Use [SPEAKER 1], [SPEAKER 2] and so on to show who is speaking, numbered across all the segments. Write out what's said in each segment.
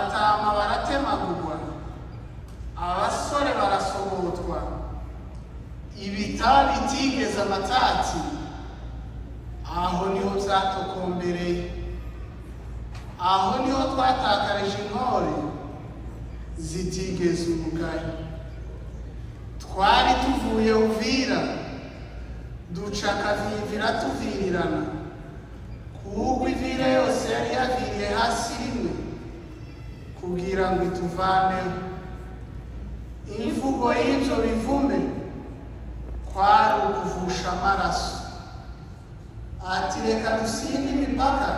[SPEAKER 1] Abatama baratemagurwa, abasore barasogotwa, ibitaba bitigeze amatati, aho niho byatokombereye, aho niho twatakarije intore zitigeze umugayo. Twari tuvuye Uvira, duca akavivira tuvirirana, kuko ivire yose yari yaviriye hasi rimwe kugira ngo ituvaneho. Imvugo y'ibyo bivume kwari ukuvusha amaraso, ati: "Reka dusinde imipaka,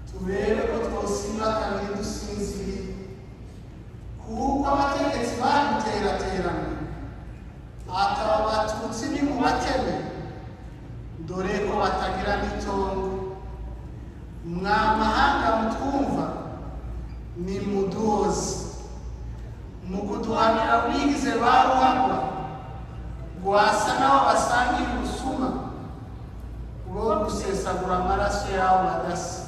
[SPEAKER 1] turebe ko twosimba kabiri dusinziriye," kuko abategetsi baduteraterana ataba Abatutsi ni mu bateme, dore ko batagira n'itongo. Mwa mahanga mutwumva, ni muduhoze mu kuduhanira wigize ba ruharwa, rwasa n'aho basangira ubusuma bwo gusesagura amaraso yabo badasa.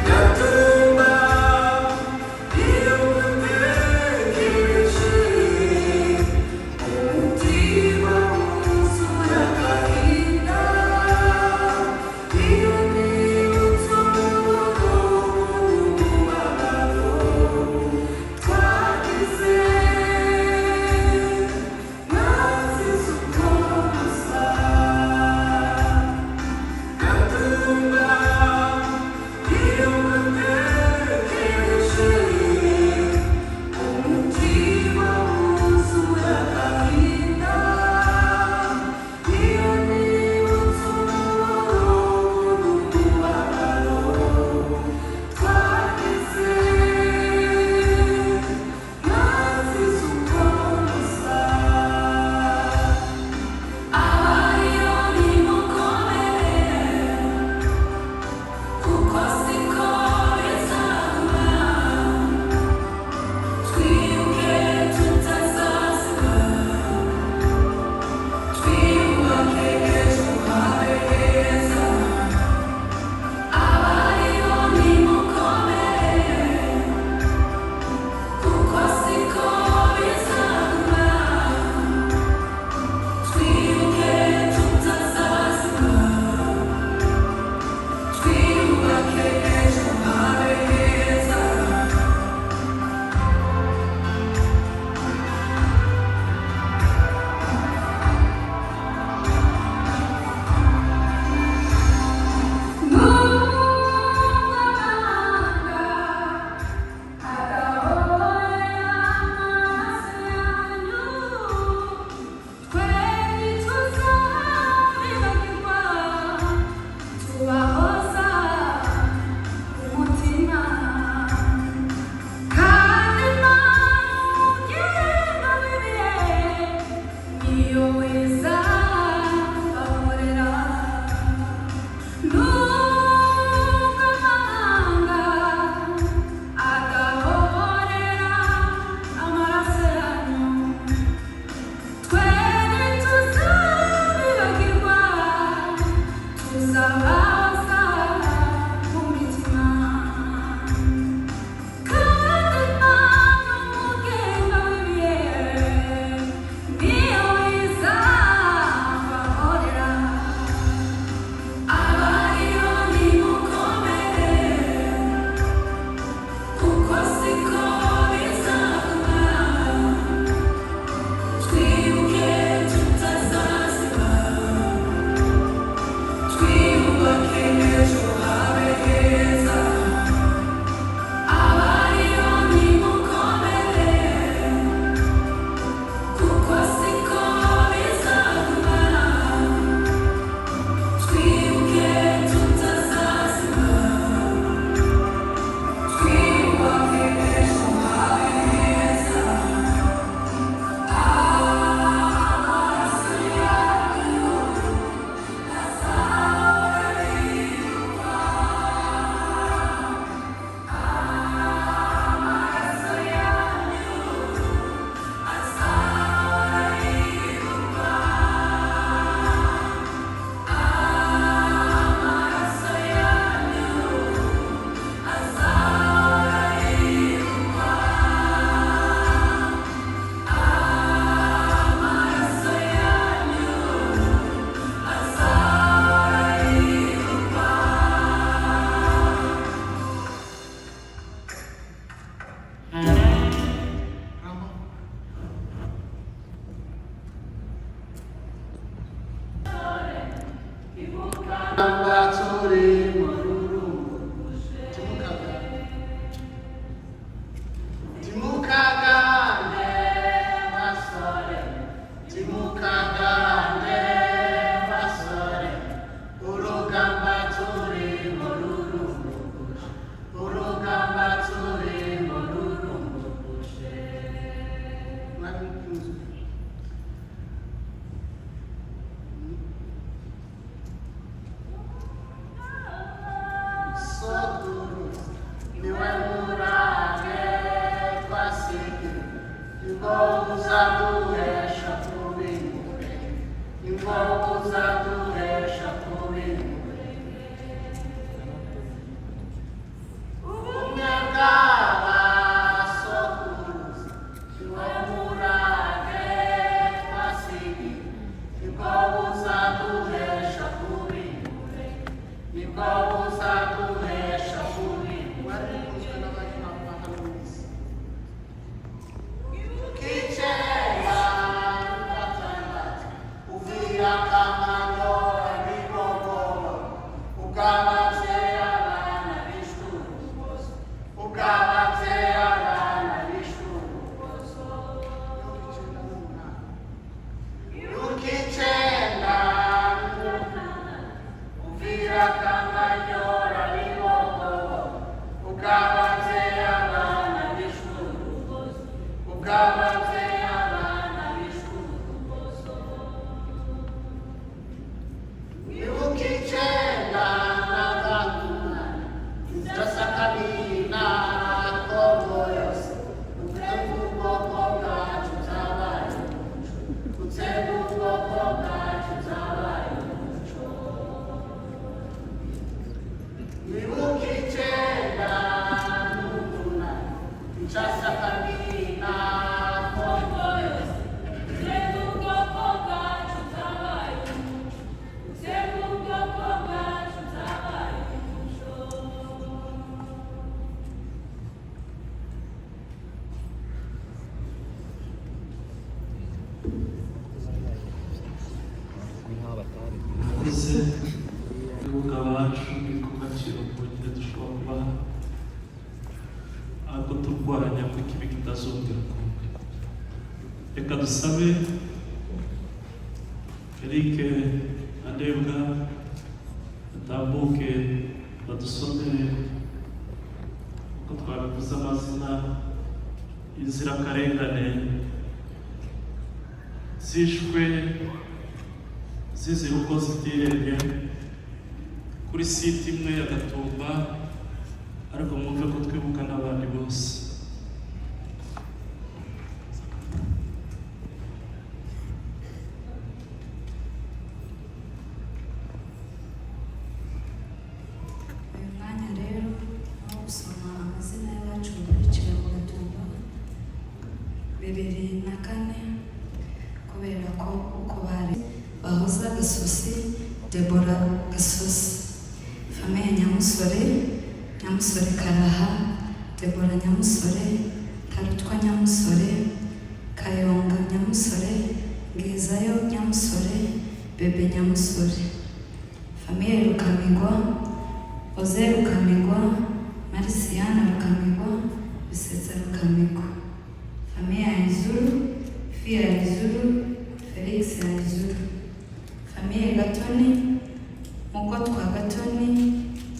[SPEAKER 2] Gatumba, iyo ngutekereje, umutima wuzuye agahinda, iyo nibutse umubabaro twagize, nazize uko gusa. Gatumba, iyo ngutekereje, umutima wuzuye agahinda, iyo nibutse umubabaro twagize, nazize uko gusa. Abariyo nimukomere, kuko siko bizaguma, twibuke tutazazima, twiyubake ejo habe heza. Abariyo nimukomere, kuko siko bizaguma, twibuke tutazazima, twiyubake ejo habe heza. N'ubw'amahanga adahorera amaso yanyu, twe ntituzabibagirwa, tubahoza umutima. Kandi Imana ugenda w'ibihe niyo izabahorera. Nubwo amahanga adahorera amaraso yanyu, twe ntituzabibagirwa, tuzabahoza mu mitima. Kandi Imana umugenga w'ibihe niyo.
[SPEAKER 1] Ntimukagande basore, urugamba turimo rurumbukushe, urugamba turimo rurumbukushe. Mwami mkunzwe. Sokuru, niwe murage twasigiwe, nibwo uzaduhesha kubimure, nibwo uzaduhesha kubimure. Ubumwe bw'abasokuruza, niwo murage twasigiwe, nibwo uzaduhesha kubimure, nibwo uzaduhesha kubimure. Mwari mukunzwe n'abanyamahanga hano mu isi. Kicenda gatandatu, Uvira Kamanyola Bibogobo, ugabavye abana bishwe urubozo, ugabavye abana bishwe urubozo. 98. 98, Uvira Kamanyola Bibogobo, ugabavye abana bishwe urubozo, ugabavye abana bishwe urubozo. Ibuka 98, Inzasakabina Kongo yose, utsembe ubwoko bwacu byabaye umuco, utsembe ubwoko bwacu byabaye umuco. Ibuka 98, Inzasakabina Kongo yose,
[SPEAKER 3] Murakoze kwibuka abacu ni ku gaciro kongera dushobora kubaha ariko turwanya ko ikibi kitazongera ukundi. Reka dusabe Eric Andebwa atambuke badusomere uko twabivuze amazina y'inzirakarengane zishwe zizira uko zitiremye kuri site imwe ya Gatumba, ariko mwumve ko twibuka n'abandi bose.
[SPEAKER 4] Uyu mwanya rero ni uwo gusoma amazina y'abacu biciwe mu Gatumba 2004, kubera ko uko bari Bahoza Gasosi, Debora Gasosi, Famille Nyamusore, Nyamusore Karaha, Debora Nyamusore, Tarutwa Nyamusore, Kayonga Nyamusore, Ngizayo Nyamusore, Bebe Nyamusore, Famille Rukamigwa, Oze Rukamigwa, Marisiyana Rukamigwa, Bisetsa Rukamigwa, Famille Ayizuru, Fia Ayizuru, Felix Ayizuru, Famille Gatoni, Mukotwa Gatoni,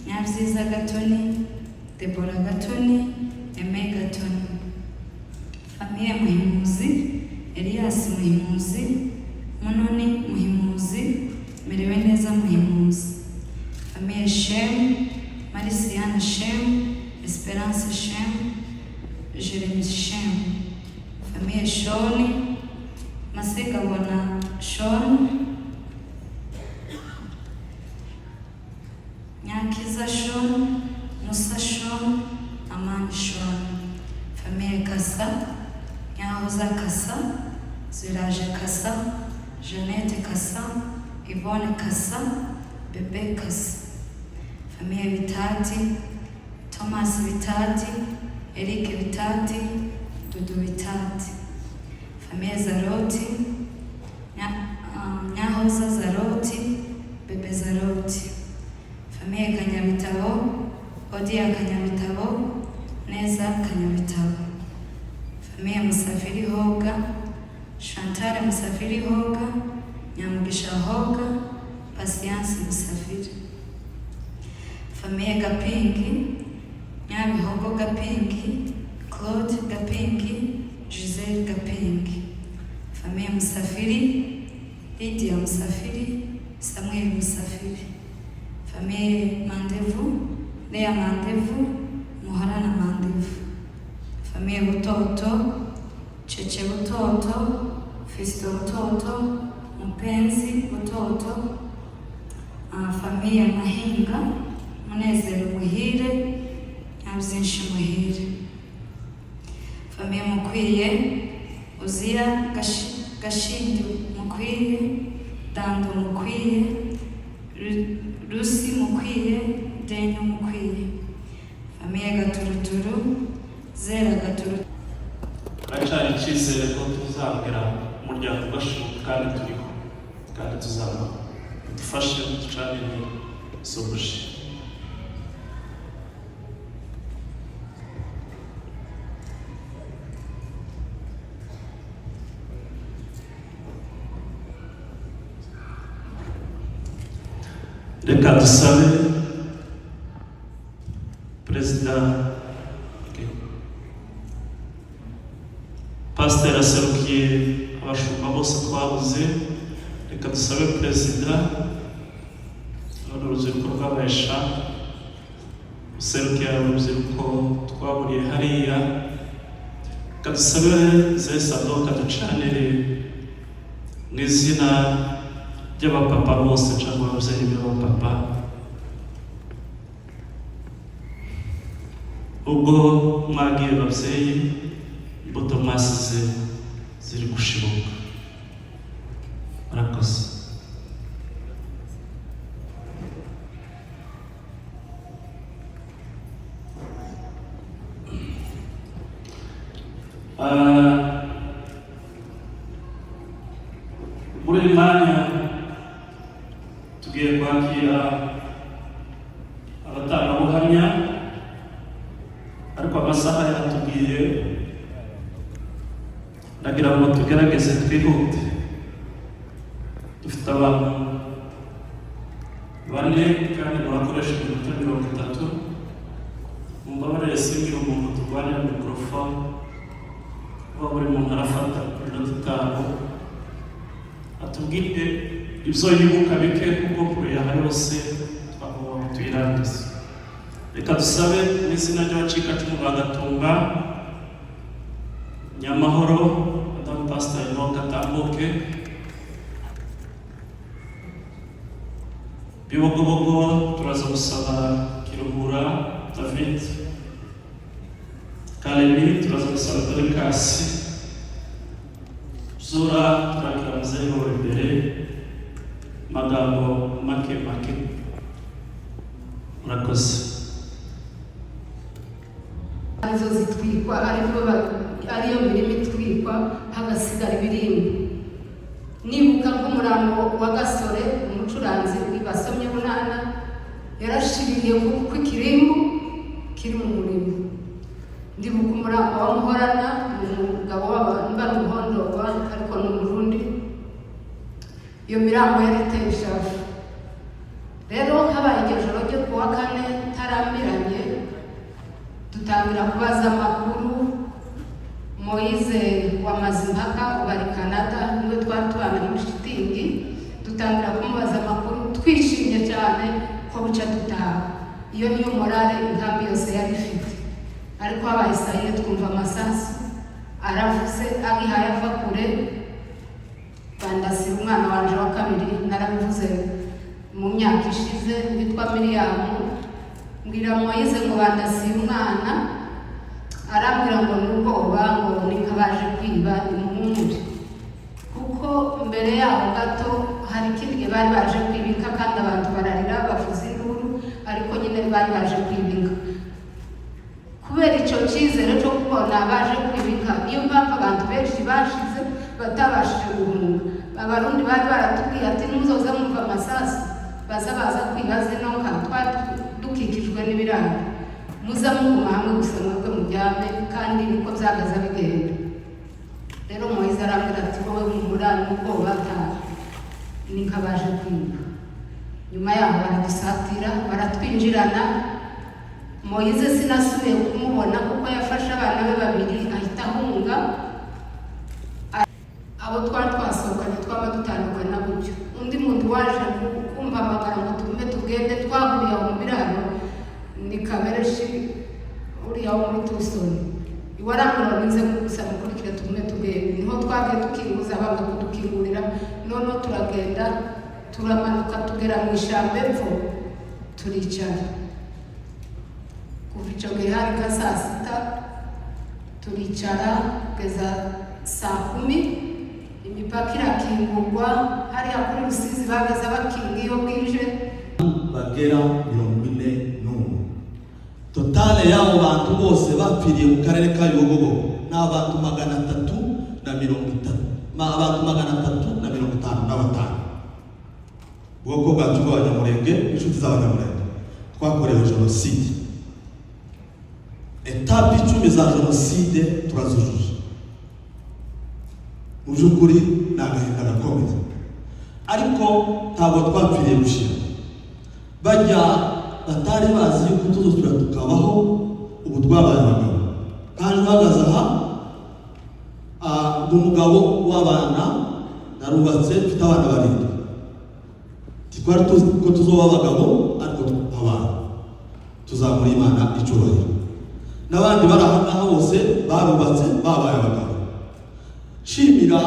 [SPEAKER 4] Nyabyiza Gatoni, Debora Gatoni, Aime Gatoni, Famille Muhimuzi, Elias Muhimuzi, Munoni Muhimuzi, Merewe neza Muhimuzi, Famille Shem, Marisiana Shem, Esperance Shem, Jeremy Shem, Famille Shoni, Masigabona Shon, Nyakiza Shon, Musa Shon, Amani Shon, Famille Kasa, Nyahoza Kasa, Ziraje Kasa, Jeannette Kasa, Yvonne Kasa, Bebe Kasa, Famille Bitati, Thomas Bitati, Eric Bitati, Dudu Bitati, Famille Zaroti, Nyahoza Zaroti, Bebe Zaroti, Famille Kanyabitabo, Odia Kanyabitabo, Neza Kanyabitabo, Famille Musafiri Hoga, Chantal Musafiri Hoga, Nyamugisha Hoga, Patience Musafiri. Famille Gapingi, Nyabihogo Gapingi, Claude Gapingi, Giselle Gapingi. Famille Musafiri, Lydia Musafiri, Samuel Musafiri. Famille Mandevu, Lea Mandevu, Muharana Mandevu. Famille Butoto, Cheche Butoto, Fisto Butoto, Mupenzi Butoto, Famille Mahinga, Munezero Muhire, Nyabyinshi Muhire. Famille Mukwiye, Uzira Gashindi Mukwiye, Dando Mukwiye, Rusi Mukwiye, Denyo Mukwiye. Famille Gaturuturu, Zera Gaturuturu.
[SPEAKER 3] Haracyari icyizere ko tuzagera umuryango ugashoboka, kandi turiho kandi tuzabaho. Dufashe ducanire izo buji. Reka dusabe perezida, okay. Pasiteri aserukiye abashumba bose twabuze. Reka dusabe perezida none urubyiruko rw'abahesha userukiye urubyiruko twaburiye hariya. Reka dusabe zesadoka ducanire mu izina ry'abapapa bose cyangwa ababyeyi b'abapapa. Ubwo mwagiye babyeyi, imbuto mwasize ziri gushibuka. Murakoze. Muri uyu mwanya tugiye kwakira abatangabuhamya, ariko amasaha yatubwiye, ndagira ngo tugerageze twihute. Dufite abantu bane kandi murakoresha iminota 30. Mumbabarire, singira umuntu turwanira mikorofone, kuba buri muntu arafata iminota 5 atubwire ibyo yibuka bike, kuko kure yaha yose twagomba tuyirangize. Reka dusabe mu izina ry'abacikacumu ba Gatumba, Nyamahoro Madamu Pastor Enoch atambuke. Bibogobogo turaza gusaba Kiruhura David. Kalemi turaza gusaba Dorikasi. Zura turakira muzehe imbere. Magambo make make, murakoze.
[SPEAKER 5] Arizo zitwikwa, ariyo mirima itwikwa hagasigara ibirimba. Nibuka nk'umurambo wa Gasore, umucuranzi basomye bunana, yarashiriye kuko ikirimbu kiri mu murima. Ndibuka umurambo wa Muhorana, ni umugabo w'aba n'umuhondorwa, ariko ni Umurundi. Iyo mirambo yari iteye ishavu. Rero habaye iryo joro ryo ku wa kane tarambiranye, dutangira kubaza amakuru. Moise wa Mazimpaka ubu Canada, niwe twari tubana muri shitingi. Dutangira kumubaza amakuru twishimye cyane ko buca dutaha. Iyo niyo morale inkambi yose yari ifite. Ariko habaye saa 4 twumva amasasu aravuze, agihaye ava kure, bandasira umwana wanje wa kabiri. Narabivuze mu myaka ishize, witwa Miriyamu. Mbwira Moyize ngo bandasiye umwana, arambwira ngo n'ubwoba, ngo ni baje kwiba, nimuhumure. Kuko mbere yaho gato hari ikindi gihe bari baje kwiba inka, kandi abantu bararira bavuza induru, ariko nyine bari baje kwiba inka. Kubera icyo cyizere cyo kubona baje kwiba inka, niyo mpamvu abantu benshi bashize batabashije guhunga. Abarundi bari baratubwiye ati ntuzoza mwumva amasasu, baza baza kwiba zino nka, twari dukikijwe n'ibiraro, muza muguma hamwe gusa mwebwe mujyame. Kandi niko byagaza bigenda. Rero Moyize arambwira ati wowe humura, n'ubwoba taha. Ni nk'abaje kwiba. Nyuma yaho baradusatira, baratwinjirana. Moyize sinasubiye kumubona kuko yafashe abana be babiri ahita ahunga. Abo twari twasohokanye twaba dutandukana gutyo. Undi muntu waje kumpamagara ngo tugume tugende, twahuriye aho mu biraro, ni Kabereshi uriya wo muri Tusoni. Iwe arambwira ngo nze gusa mukurikire tugume tugende. Niho twagiye tukinguza, banga kudukingurira. Noneho turagenda, turamanuka, tugera mu ishyamba epfo, turicara. Kuva icyo gihe hari nka saa 6, turicara kugeza saa 10, imipaka irakingurwa. Hariya kuri Rusizi bageze bakinga iyo bwije.
[SPEAKER 6] Bagera 41. Total y'abo bantu bose bapfiriye mu karere ka Bibogobogo ni abantu 330, abantu 355. Ubwoko bwacu bw'Abanyamurenge, inshuti z'Abanyamurenge, twakorewe jenoside. Étapes 10 za jenoside turazujuje. Mu by'ukuri ni agahinda gakomeye, ariko ntabwo twapfiriye gushira. Bajya batari bazi yuko tuzosubira tukabaho. Ubu twabaye abagabo kandi uhagaze aha ndi umugabo w'abana, narubatse, mfite abana barindwi. Twari tuzi ko tuzoba abagabo, ariko abana tuzamura Imana icyubahiro. N'abandi bari aha ngaha bose barubatse, babaye abagabo. Shimira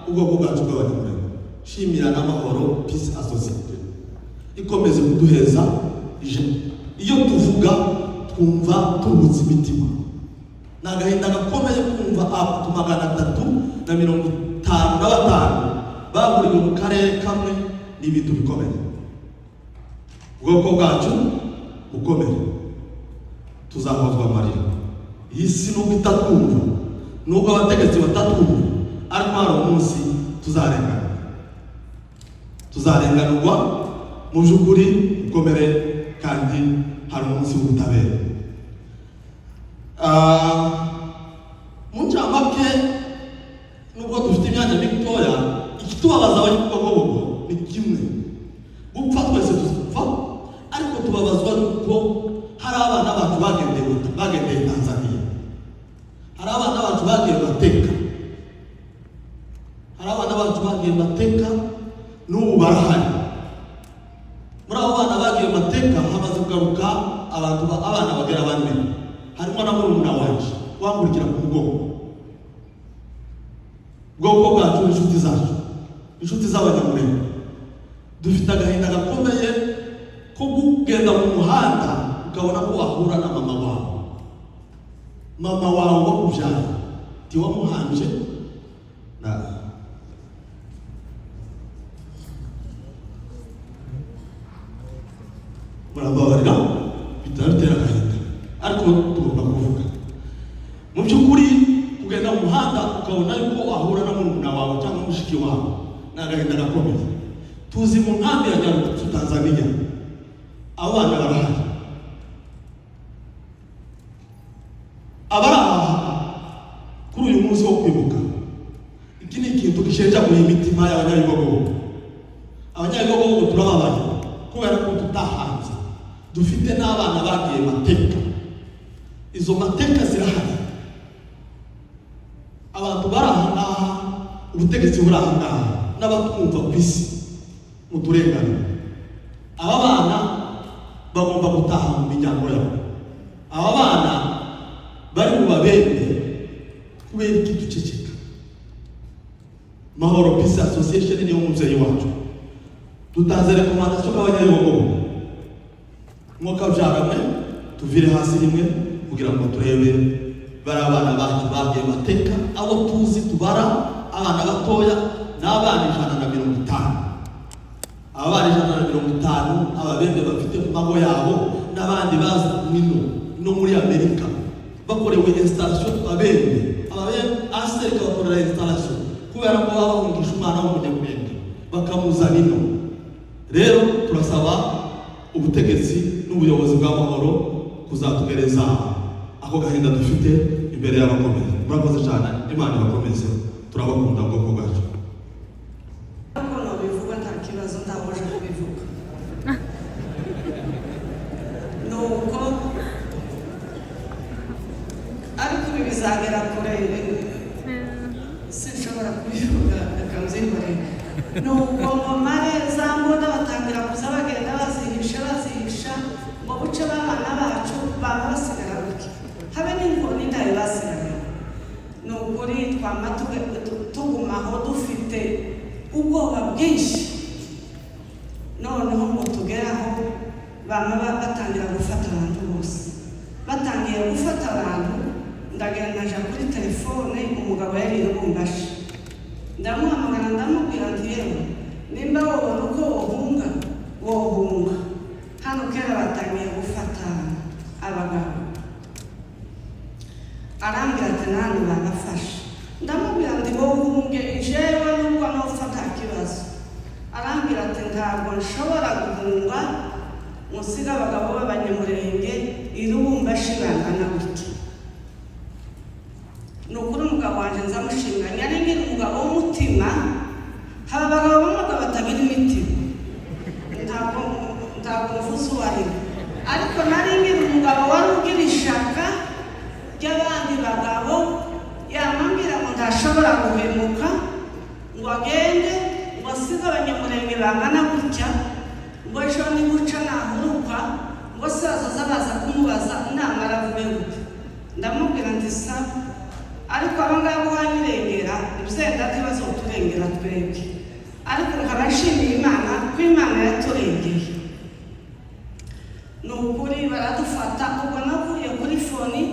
[SPEAKER 6] ubwoko bwacu bw'Abanyamurenge, shimira n'Amahoro Peace Association ikomeze kuduheza. Iyo tuvuga twumva turuhutse imitima. Ni agahinda gakomeye kumva abantu 355 bahuriwe mu karere kamwe. Ni ibintu bikomeye. Ubwoko bwacu bukomeye, tuzahozwa amarira. Iyi si nubwo itatwumva, nubwo abategetsi batatwumva, ariko hari umunsi tuzarengana, tuzarenganurwa. Mu by'ukuri mukomere, kandi hari umunsi w'ubutabera. Mu ncamake, nubwo dufite imyanya mitoya, ikitubabaza Abanyabugobogo ni kimwe: gupfa twese tuzapfa, ariko tubabazwa nuko hari abana bacu bagendeye Tanzania, hari abana bacu bagiye mateka, hari abana bacu bagiye mateka, n'ubu barahari. Muri abo bana bagiye mateka hamaze kugaruka abantu abana bagera bane, harimo na murumuna wanje wankurikira ku mugongo. Ubwoko bwacu, inshuti zacu, inshuti z'Abanyamurenge, dufite agahinda gakomeye ko kugenda mu muhanda ukabona ko wahura na mama wawe, mama wawe wakubyaye ntiwamuhanje na murababarira, bitaba bitera agahinda, ariko tugomba kuvuga. Mu by'ukuri kugenda mu muhanda ukabona yuko wahura na murumuna wawe cyangwa mushiki wawe ni agahinda gakomeye. Tuzi mu nkambi ya Nyarugusu, Tanzania, abana barahari. Abari aha kuri uyu munsi wo kwibuka, iki ni ikintu gishenjaguye imitima y'Abanyabibogobogo. Abanyabibogobogo turababaye kubera ko tutahanze, dufite n'abana bagiye mateka. Izo mateka zirahari. Abantu bari aha ngaha, ubutegetsi buri aha ngaha n'abatwumva ku isi, muturengane. Aba bana bagomba gutaha mu miryango yabo. Aba bana bari mu Babembe. Kubera iki duceceka? Mahoro Peace Association niyo mubyeyi wacu. Dutanze recommandation k'Abanyabibogobogo, mwuka tuvire hasi rimwe kugira ngo turebe bari abana bacu bagiye mateka. Abo tuzi tubara abana batoya ni abana 150. Abana 150 Ababembe bafite mu mago yabo n'abandi bazi mino no muri Amerika bakorewe installation. Ababembe, Ababembe aserika bakorera installation kubera ko baba bahungisha umwana w'Umunyamurenge bakamuzana ino. Rero turasaba ubutegetsi n'ubuyobozi bw'Amahoro kuzatugereza ako gahinda dufite imbere y'abakomeye. Murakoze cyane, Imana ibakomeze, turabakunda, ubwoko bwacu.
[SPEAKER 7] Uko bivuga nta. kibazo, ntawoje kubivuga. Nuko ariko ibi bizagera kure, sinshobora kubivuga, reka mbyihorere. Nuko ngo mare za mbunda batangira kuza bagenda bazihisha bazihisha, ngo buce b'abana bacu baba basigara gutya, habe n'inkoni ntayo basigaye. Ni ukuri twama tugumaho dufite ubwoba bwinshi. Noneho ngo tugeraho bama batangira gufata abantu bose. Batangiye gufata abantu, ndagenda nja kuri telefone, umugabo yari i Lubumbashi, ndamuhamagara, ndamubwira nti: "Yewe, nimba wobona uko wohunga, wohunga hano, kera batangiye gufata abagabo." Arambwira ati: "Nani babafashe?" Ndamubwira nti: "Wowe uhunge, jewe nubwo nopfa nta kibazo." Arambwira ati: "Ntabwo nshobora guhunga musiga abagabo b'Abanyamurenge i Lubumbashi bangana gutya." Ni ukuri umugabo wanjye nzamushimira, nyari ngira umugabo w'umutima. Haba abagabo b'umugabo batagira imitima, ntabwo mvuze uwo ari we, ariko nari ngira umugabo wari ugira ishaka ry'abandi bagabo. Yamambwira ngo ntashobora guhemuka ngo agende ngo asige Abanyamurenge bangana gutya, ngo ejo niguca nahuruka, ngo se bazaza baza kumubaza namara avuge gutya. Ndamubwira nti: "Sawa, ariko aba ngaba uhanyirengera ibyenda ntibazoturengera twebwe." Ariko nkaba nshimiye Imana ko Imana yaturengeye. Ni ukuri baradufata. Ubwo navuye kuri foni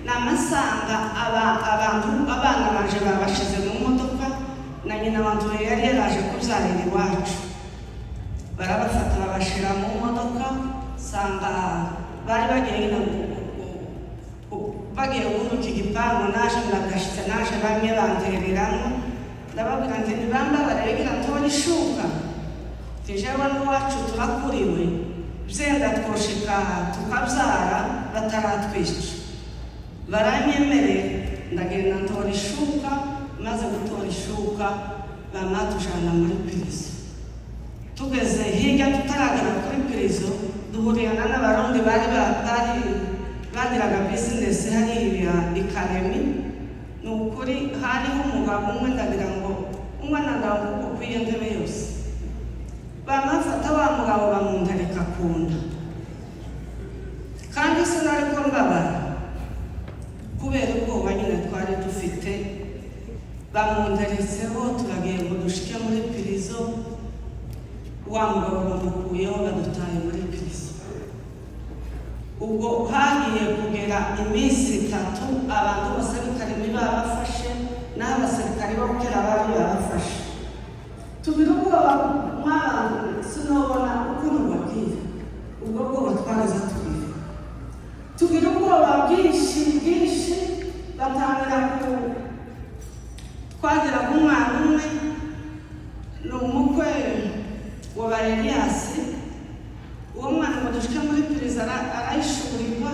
[SPEAKER 7] namasanga abantu abana baje babashize mu modoka na nyina wanjye yari yaraje kubyarira iwacu. Barabafata babashira mu modoka, sanga bari bagiye nyine bagiye guhuruka igipangu. Naje ndagashitse, naje bamwe bantereramo, ndababwira nti: "Ntibambabare, bigira ntore ishuka tijewe n'iwacu turakuriwe, byenda twoshika tukabyara bataratwica." Baranyemerera, ndagenda ntora ishuka. Maze gutora ishuka, bamatujana muri prison. Tugeze hirya, tutaragera kuri prison, duhurirana n'Abarundi bari bari bagiraga business hariya i Karemi. Ni ukuri hariho umugabo umwe, ndagira ngo umwe nandavuga kuri iyo ntebe yose. Bamafata wa mugabo bamuntereka ku nda, kandi sinari ko mbabara kubera ubwoba nyine twari dufite. Bamunteretseho, turagiye ngo dushike muri prison, wa mugabo bamukuyeho, badutaye muri prison. Ubwo hagiye kugera iminsi 3, abantu bose b'i Karemi babafashe, n'aho abasirikari bo kera bari babafashe. Tugira ubwoba mw'abantu, sinobona ukuntu babwira ubwo bwoba twaraza tugira. Tugira ubwoba bwinshi bwinshi. Batangira ku twagera ku mwana umwe, ni umukwe wa ba Eliyasi. Uwo mwana ngo dushike muri prison, arayishurirwa.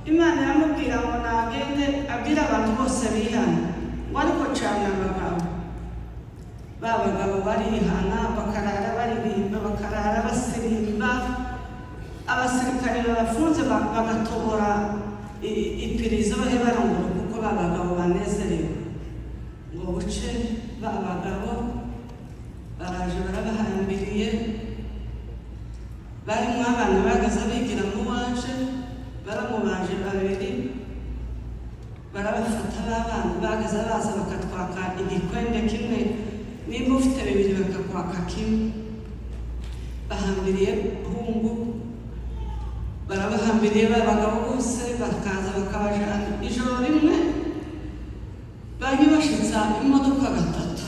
[SPEAKER 7] Imana iramubwira ngo nagende abwire abantu bose bihana, ngo ariko cyane abagabo. Ba bagabo barihana, bakarara baririmba, bakarara basirimba. Abasirikare babafunze bagatobora ipirizo bahe barungura, kuko ba bagabo banezerewe. Ngo buce, ba bagabo baraje barabahambiriye, barimo abana bagaze bigira mu waje baramubaje babiri, barabafata. B'abana bagaze baza bakatwaka igikwembe kimwe, nimba ufite bibiri bakakwaka kimwe. Bahambiriye hungu, barabahambiriye ba bagabo bose, bakaza bakabajana. Ijoro rimwe bari bashitsa imodoka gatatu.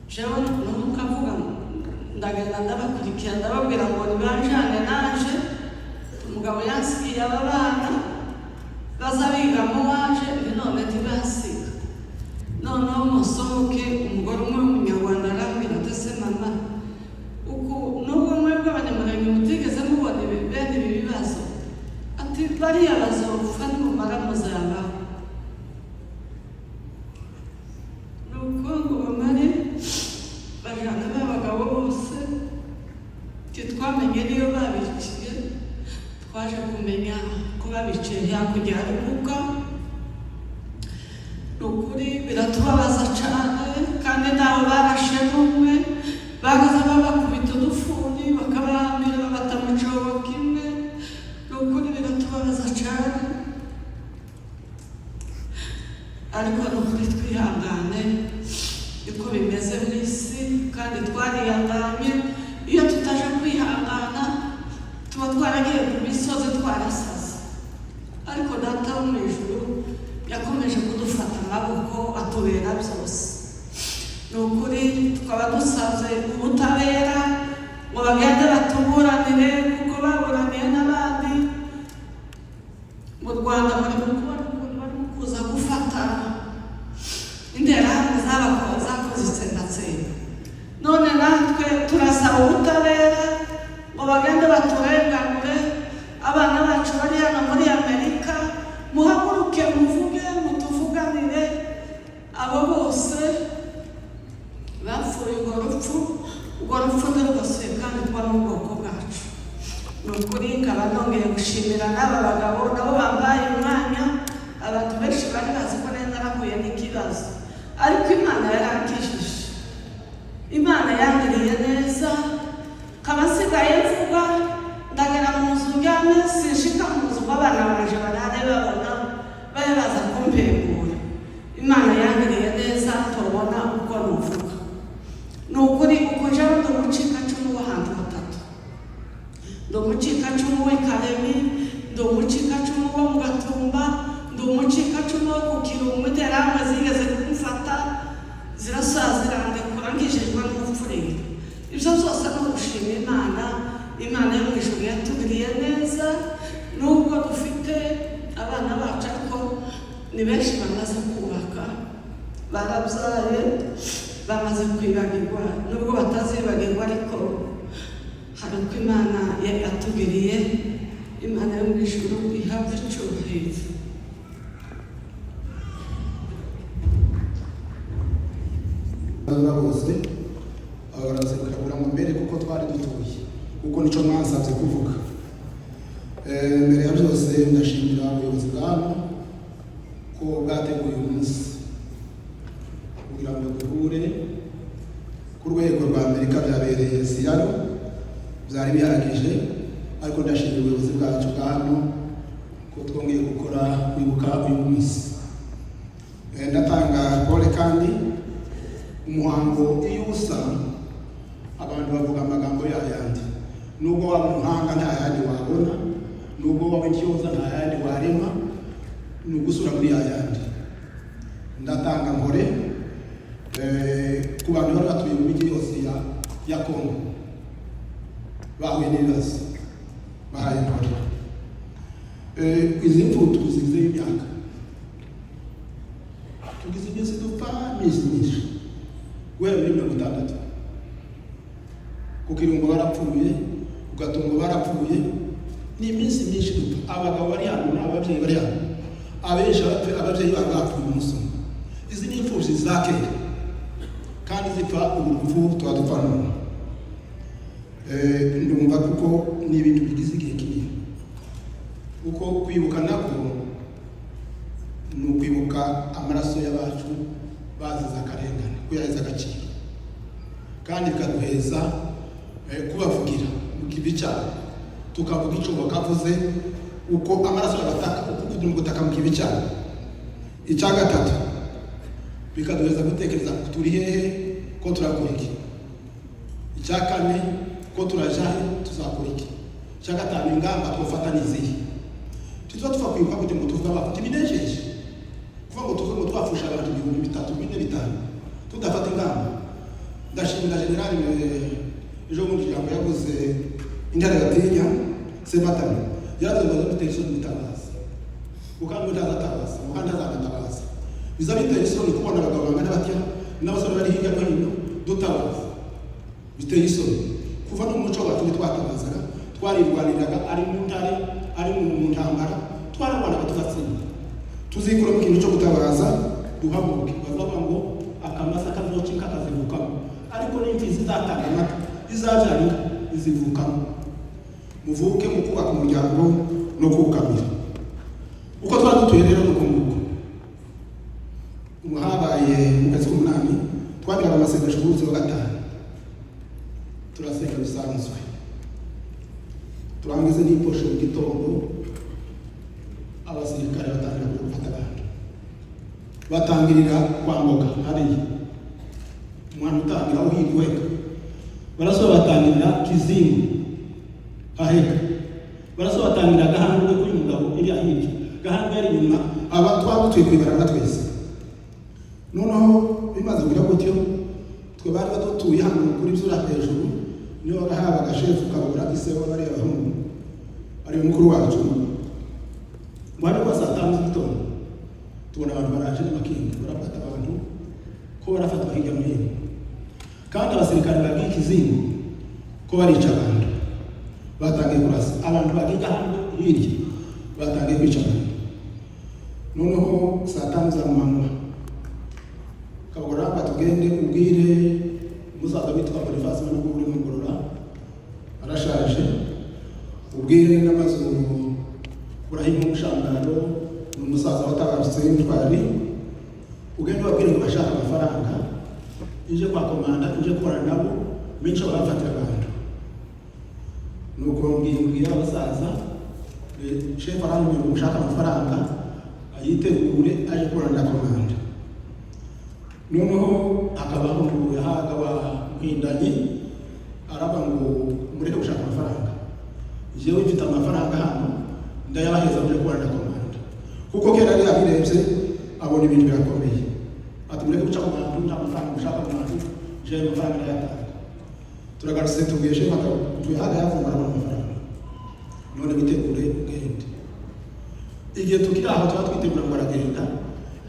[SPEAKER 7] Jewe nukavuga, ndagenda ndabakurikira, ndababwira ngo nibanjane naje, umugabo yansigiye aba bana baza biga mu waje, none ntibasiga. Noneho musohoke. Umugore umwe w'Umunyarwanda arambwira ati: "Se mama, uku nubwo mwebwe Abanyamurenge mutigeze mubona ibi bene ibi bibazo," ati, "bariya bazopfa, nimumara muzabaho." Nuko ngo bamare bajana ba bagabo bose. Ntitwamenye niyo babiciye. Twaje kumenya ko babiciye hakurya ya Rubuga. Ni ukuri biratubabaza cyane, kandi ntawe barashe n'umwe. Bagaza babakubita udufuni, bakabahambira, babata mu cyobo kimwe. Ni ukuri biratubabaza cyane, ariko ni ukuri twihangane, niko bimeze mu isi, kandi twarihanganye. Iyo tutaje kwihangana tuba twaragiye ku misozi, twarasaze. Ariko Data wo mu ijuru yakomeje kudufata amaboko, atubera byose. Ni ukuri tukaba dusanze ubutabera ngo bagende batuburanire, kuko baburaniye n'abandi mu Rwanda. Bari mu kubona ukuntu barimo kuza gufata Interahamwe zakoze itsembatsemba. None natwe turasaba ubutabera ngo bagende baturenganure. Abana bacu bari hano muri Amerika, muhaguruke, muvuge, mutuvuganire. Abo bose bapfuye urwo rupfu, urwo rupfu ntirugasuye kandi kuba mu bwoko bwacu. Ni ukuri nkaba nongeye gushimira n'aba bagabo nabo bambaye umwanya. Abantu benshi bari bazi ko nari narahuye n'ikibazo, ariko Imana yarankijije, Imana yangiriye neza, nkaba nsigaye mvuga. Ndagera mu nzu ndyamye, sinshika mu nzu ngo abana banje barare babona, babe baza kumpembura. Imana yangiriye neza, tubona uko nuvuga. Ni ukuri uko njyewe ndi umucikacumu w'ahantu hatatu: ndi umucikacumu w'i Karemi, ndi umucikacumu wo mu Gatumba, ndi umucikacumu wo ku Kirungu. Interahamwe zigeze kumfata, zirasaza, zirandekura, nkijijwe n'ubupfurire. Ibyo byose ni ugushima Imana. Imana yo mu ijuru yatugiriye neza. Nubwo dufite abana bacu, ariko ni benshi bamaze kubaka, barabyaye, bamaze kwibagirwa. Nubwo batazibagirwa, ariko hari uko Imana yatugiriye. Imana yo mu ijuru ihabwe icyubahiro.
[SPEAKER 8] Bose barasekura ngo mbere kuko twari dutuye, kuko nicyo mwansabye kuvuga. Mbere ya byose ndashimira ubuyobozi bwa hano ko bwateguye uyu munsi kugira ngo duhure ku rwego rwa Amerika. Byabereye Seattle, byari bihagije, ariko ndashimira ubuyobozi bwacu bwa hano ko twongeye gukora kwibuka uyu munsi. Ndatanga pole, kandi umuhango iyo usa abantu bavuga amagambo yayandi. Nubwo waba umuhanga nta yandi wabona, nubwo waba intyoza nta yandi warema, ni ugusura muri yayandi. Ndatanga mpore ku bantu bari batuye mu mijyi yose ya Kongo bahuye n'ibibazo, bahaye mpore. Izi mfu tuzigizeho imyaka, tugize iminsi dupfa, iminsi myinshi, guhera muri 60. Ku Kirungo barapfuye, ku Gatungo barapfuye. Ni iminsi myinshi dupfa. Abagabo bari hano n'ababyeyi bari hano, abenshi ababyeyi babo bapfuye umunsi umwe. Izi ni imfubyi za kera, kandi zipfa ubu rupfu tuba dupfa none. Ndumva kuko ni ibintu bigize igihe kinini, kuko kwibuka nako ni ukwibuka amaraso y'abacu bazize akarengane, kuyaheza agaciro, kandi bikaduheza kubavugira mu kivi cyabo, tukavuga icyo bakavuze, uko amaraso yabataka, uko kugira gutaka mu kivi cyabo. Icya gatatu, bikaduheza gutekereza turi hehe, ko turakora iki. Icya kane, ko turaja he, tuzakora iki. Icya gatanu, ingamba twofata ni izihe. Tuba tuva kwibuka kugira ngo tuvuge abacu, ntibinejeje kuvuga ngo tuvuge ngo twapfusha abantu 3000, 4000, 5000, tudafata ingamba. Ndashimira generali ejo bundi ijambo yavuze, Intare batinya Sebatana, yaravuze ngo duteye isoni gutabaza, kuko ngo ntazatabaza, ngo kandi ntazagatabaza. Biza biteye isoni kubona abagabo bangana batya n'abasore bari hirya no hino dutabaza, biteye isoni. Kuva no mu muco wacu ntitwatabazaga, twarirwaniraga, ari mu ntare, ari mu ntambara, twararwanaga tugatsinda. Tuzikura mu kintu cyo gutabaza, duhaguruke. Bazavuga ngo akamasa kazoca inka kazivukamo, ariko n'imfizi izatanga amata, izabyara inka. izivukamo. Muvuke mu kubaka umuryango no kuwukamira. Uko twari dutuye rero ni uko nguko. Ubu habaye mu kwezi k'umunani, twagiraga amasengesho ku munsi wa gatanu, turasenga bisanzwe, turangize n'iposho mu gitondo, abasirikare batangira kuja gufata abantu, batangirira kwambuka hariya umwana utangira uhiri weka, barasaba batangirira Kizingo haheka, barasaba batangira Gahangwe kuri mugabo iri hirya, Gahangwe yari inyuma. Aba twaba dutuye kwibarabara twese. Noneho bimaze kugira gutyo, twe bari badutuye hano kuri byura hejuru, niyo habaga shefu Kabura ise w'abariya bahungu, ari mukuru wacu. Ngo kwa saa 5 z'igitondo tubona abantu baraje n'amakinga, barafata abantu ko barafatwa hirya no hino, kandi abasirikare bagiye Kizingo ko barica abantu, batangiye kurasa abantu bagiye hano hirya, batangiye kwica abantu. Noneho saa 5 za manywa, Kabura batugende ubwire umusaza witwa Boniface nubwo uri mu Ngorora arashaje, ubwire n'amazuru Burahimu Mushangaro, ni umusaza watabarutse w'intwari, ugende ubabwire ngo bashaka amafaranga, ije kwa komanda, ije gukorana nabo benshi barafatira abantu. Nuko mbwira abasaza, shefu arambwira ngo ushaka amafaranga ayitegure aje gukorana na komanda. Noneho hakabaho ngo yahaga wa Mpindanyi araba ngo mureke gushaka amafaranga, jewe mfite amafaranga hano ndayabaheza muje gukorana na komanda, kuko kera yari yabirebye abona ibintu birakomeye, ati mureke guca ku bantu, nta mafaranga mushaka mu bantu, jewe amafaranga ndayatanga. Turagarutse tubwiye shefu tuyahaga yavumbura abona amafaranga, none witegure ugende. Igihe tukiri aho tuba twitegura ngo aragenda,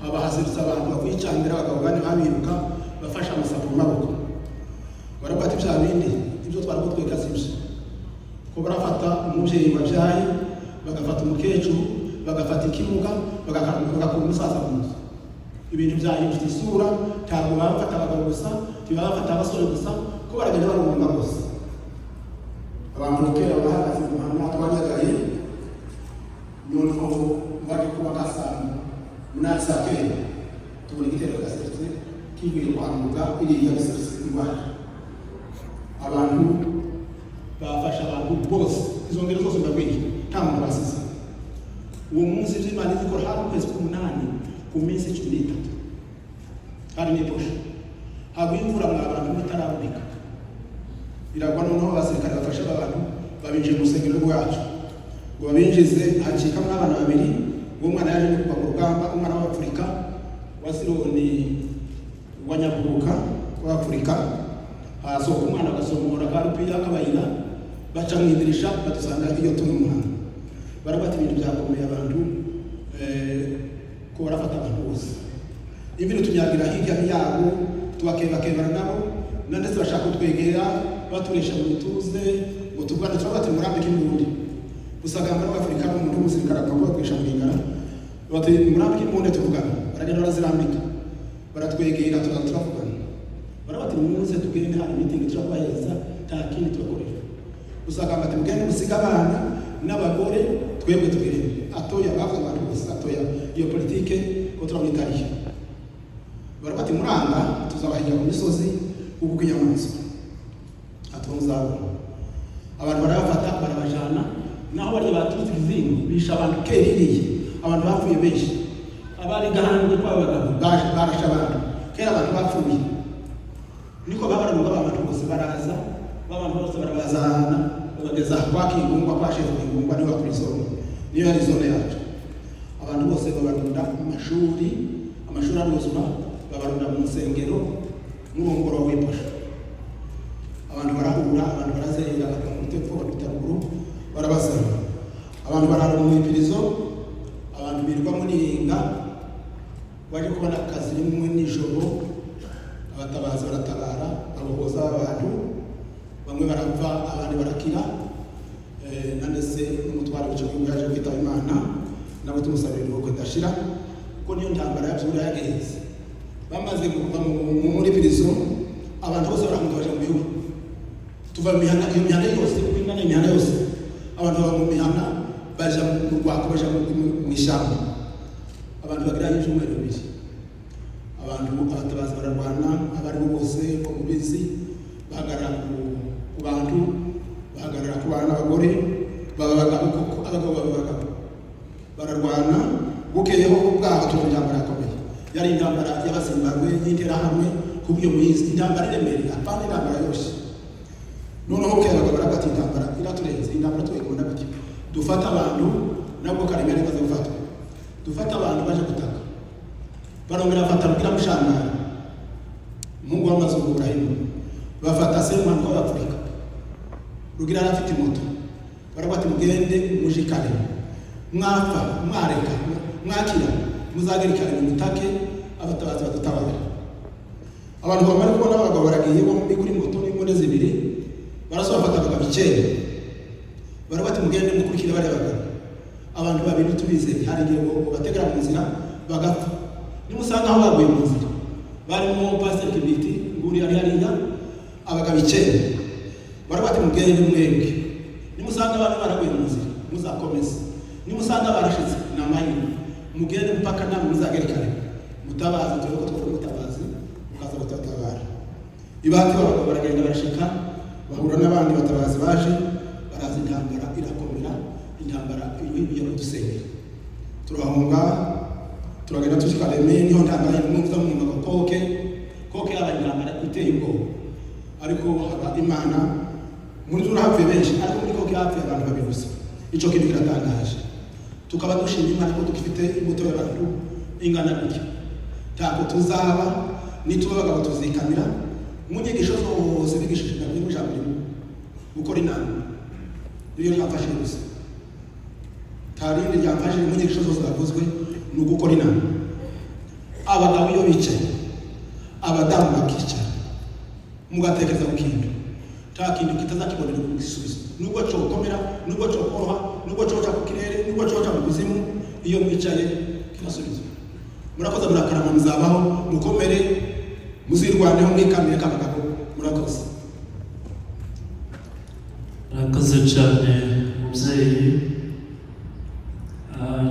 [SPEAKER 8] haba haserutse abantu bakwicangira, abagabo bane babiruka bafashe amasapo mu maboko, baravuga ati bya bindi ibyo twari kutweka si byo, ko barafata umubyeyi wabyaye, bagafata umukecuru, bagafata ikimuga, bagakura umusaza mu nzu. Ibintu byahindutse isura, ntabwo bafata abagabo gusa, ntibabafata abasore gusa, ko baragenda barunga bose. Abantu kera bahagaze mu muhanda twanyagaye. Noneho baje kuba nka saa 8, saa 9, tubona igitero gaserutse kivuye kwa Muga iriya, giserutse iwacu. Abantu bafashe abantu bose, izo ngero zose mbabwiye nta muntu basize. Uwo munsi ibyo Imana izikora, hari ukwezi k'umunani ku minsi 13, hari n'iposho, hagwa imvura mwa bantu mutaraboneka, iragwa. Noneho abasirikare bafashe abantu babinjiye mu rusengero rwacu, ngo babinjize hacikamo abana babiri. Uwo mwana yaje no kugwa mu rugamba, umwana w'Abafurika wa Sironi wa Nyaburuka w'Afurika, hasohoka umwana agasomora ka rupiya kabayira, baca mu idirisha badusanga iyo turi mu muhanda, baravuga ati ibintu byakomeye, abantu ko barafata abantu bose. Ibintu tunyagira hirya yabo, tubakebakebana nabo na ndetse bashaka kutwegera baturesha mu bituze ngo tuvugane, turavuga ati murambike imbunda. Usagamba n'Abafurika n'umuntu w'umusirikare agomba kubatwisha mu ingara, bati murambike imbunda tuvugane. Baragenda barazirambika, baratwegera, turaza turavugana, baravuga ati muze tugende, hari mitingi turabaheza, nta kindi tubakorera. Usagamba ati mugende musiga abana n'abagore, twebwe tugende. Atoya bavuga abantu bose, atoya iyo politike ko turamwitariye. Baravuga ati muranga tuzabahiga ku misozi kuko inyamaswa atwo muzabona. Abantu barabafata barabajana naho barya baturutse Ikizingo, bisha abantu keririye, abantu bapfuye benshi, abari Gahangwe kw'abagabo barashe abantu kera, abantu bapfuye niko babaramuka, abantu bose baraza, abantu bose barabazana babageza kwa Kingungwa, kwa shefu Kingungwa, niwe kuri zone, niyo yari zone yacu. Abantu bose babarunda mu mashuri, amashuri aruzura, babarunda mu nsengero n'urongoro w'iposho. Abantu barahura, abantu barazerera, bakakubita epfo, bakubita ruguru, barabazana. Abantu barara mu ipirizo, abantu birirwa muri ringa, baje kubona akazi rimwe nijoro, abatabazi baratabara, babohoza abantu, bamwe barapfa abandi barakira. Na ndetse n'umutware w'icyo gihugu yaje kwitaba Imana, nabo tumusabira iruhuko ridashira, kuko niyo ntambara yabyura yagenze. Bamaze kuva muri prison, abantu bose barahunga baja mu bihugu. Tuva mu mihana, iyo mihana yose uko ingana, imihana yose, abantu bava mu mihana baja mu rwako, baja mu ishyamba. Abantu bagerayo ibyumweru 2. Abantu, abatabazi bararwana, abaribo bose bo mubizi, bahagarara ku bantu, bahagarara ku bana n'abagore, baba abagabo koko, abagabo baba abagabo, bararwana. Bukeyeho bwaho tubona intambara yakomeye. Yari intambara y'Abazimbabwe y'Interahamwe, ku buryo muyizi, intambara iremereye, apana intambara yoroshye. Noneho bukeye abagabo baravuga ati: "Intambara iraturenze, intambara tuyikunda gutya, dufate abantu." Nabwo Karemera imaze gufatwa, dufate abantu baje gutaka. Barongera bafata Rugira Mushandari, umuhungu w'amazungu Burahimu, bafata Semuhanuka w'Afurika. Rugira yari afite moto. Baravuga ati: "Mugende muje kare, mwapfa mwareka mwakira, muzagera kare mutake, abatabazi badutabara." Abantu bamara kubona abagabo baragiye bombi kuri moto n'imbunda zibiri, barasohoka, bafata abagabo 9. Baravuga ati: "Mugende mukurikire bariya bagabo, abantu babiri tubizeye, hari igihe bategera mu nzira bagapfa, nimusanga aho baguye mu nzira." Barimo Pasiteri Kibiti nguri ari hariya. Abagabo 9, baravuga ati: "Mugende mwebwe, nimusanga abantu baraguye mu nzira muzakomeze, nimusanga barashitse ni amahirwe, mugende mpaka namwe muzagere kare mutabazi, turebe ko twabona ubutabazi mukaza gutatabara." Ibati abagabo baragenda, barashika, bahura n'abandi batabazi baje baraza. Intambara irakomera, intambara iriya kudusenyera, turahunga, turagenda tushika Remeye. Niho ntambara mwumva mwumva koke koke, yabaye intambara iteye ubwoba, ariko haba Imana. Muri turi hapfuye benshi, ariko muri koke hapfuye abantu babiri gusa. Ico kintu kiratangaje. Tukaba dushima Imana ko dufite imbuto y'abantu ingana gutya. Ntabwo tuzaba, nituba abagabo tuzikamira. Mu nyigisho zose bigishije nabyo mu ijambo rimwe: gukora inama. Niyo ryamfashije gusa, nta rindi ryamfashije mu nyigisho zose zavuzwe, ni ugukora inama. Abagabo iyo bicaye, abadamu bakicara, mugatekereza ku kintu, nta kintu kitazakibonera igisubizo, nubwo cokomera, nubwo cokoroha, nubwo coca ku kirere, nubwo coca mu kuzimu, iyo mwicaye kirasubizwa. Murakoze, murakarama, muzabaho, mukomere, muzirwaneho, mwikamire k'abagabo. Murakoze.
[SPEAKER 3] Murakoze cyane, mubyeyi.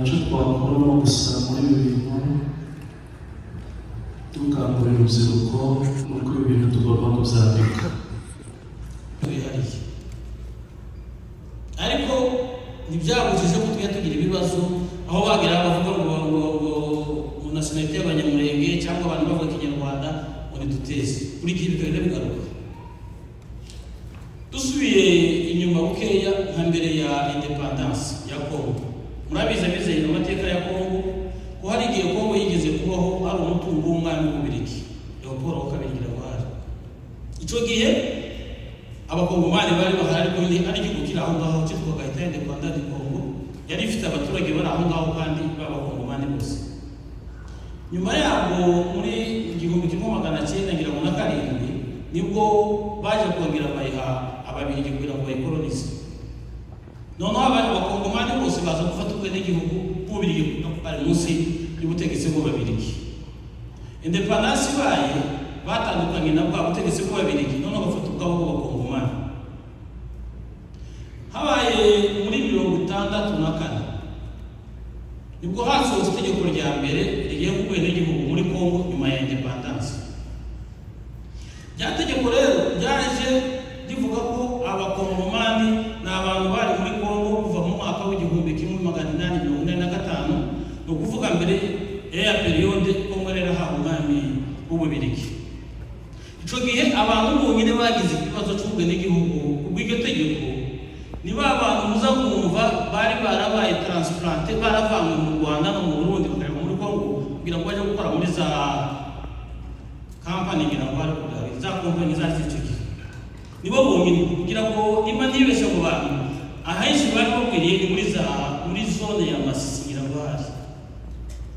[SPEAKER 3] Icyo twakuramo gusa muri ibi bintu, dukangurira urubyiruko, ni uko ibi bintu tugomba kubyandika.
[SPEAKER 9] Wihariye, ariko ntibyabujije ko tujya tugira ibibazo aho bagera bavuga ngo mu nationalité y'Abanyamurenge cyangwa abantu bavuga Ikinyarwanda ngo ntiduteze. Buri gihe bikagenda bigaruka. Dusubiye inyuma bukeya, nka mbere ya indépendance ya Congo, murabizi abizeye amateka ya Congo ko hari igihe Congo yigeze kubaho ari umutungo w'umwami w'Ububirigi Leopold wa II. Ngira ngo hari icyo gihe Abakongomani bari bahari, ariko nyine ari igihugu kiri aho ngaho cyitwaga État indépendant du Congo, yari ifite abaturage bari aho ngaho kandi b'Abakongomani bose. Nyuma yabwo muri 1907 nibwo baje kongera bayiha Ababirigi kugira ngo bayikolonize. Noneho abandi Bakongomani bose baza gufata ubwenegihugu bw'Ububirigi, bari munsi y'ubutegetsi bw'Ababirigi. Indépendance ibaye, batandukanye na bwa butegetsi bw'Ababirigi, noneho bafata ubwabo bw'Abakongomani. Habaye muri 64 nibwo hasohotse itegeko rya mbere rigenga ubwenegihugu muri Congo nyuma ya indépendance. Rya tegeko rero ryaje rivuga ko Abakongomani ni abantu bari muri Congo kuva mu mwaka w'1885, ni ukuvuga mbere ya période Congo rero ahawe umwami w'Ububirigi. Icyo gihe abantu bonyine bagize ikibazo cy'ubwenegihugu kubw'iryo tegeko ni ba bantu muza kumva bari barabaye transplanté, baravanywe mu Rwanda no mu Burundi, bakajya muri Congo kugira ngo bajye gukora muri za kampani, ngira ngo bari kugira za kompanyi zari z'icyo gihe. Nibo bonyine, kugira ngo niba ntibeshye, abo bantu ahenshi bari bakwiriye ni muri zone ya Masisi, ngira ngo hari.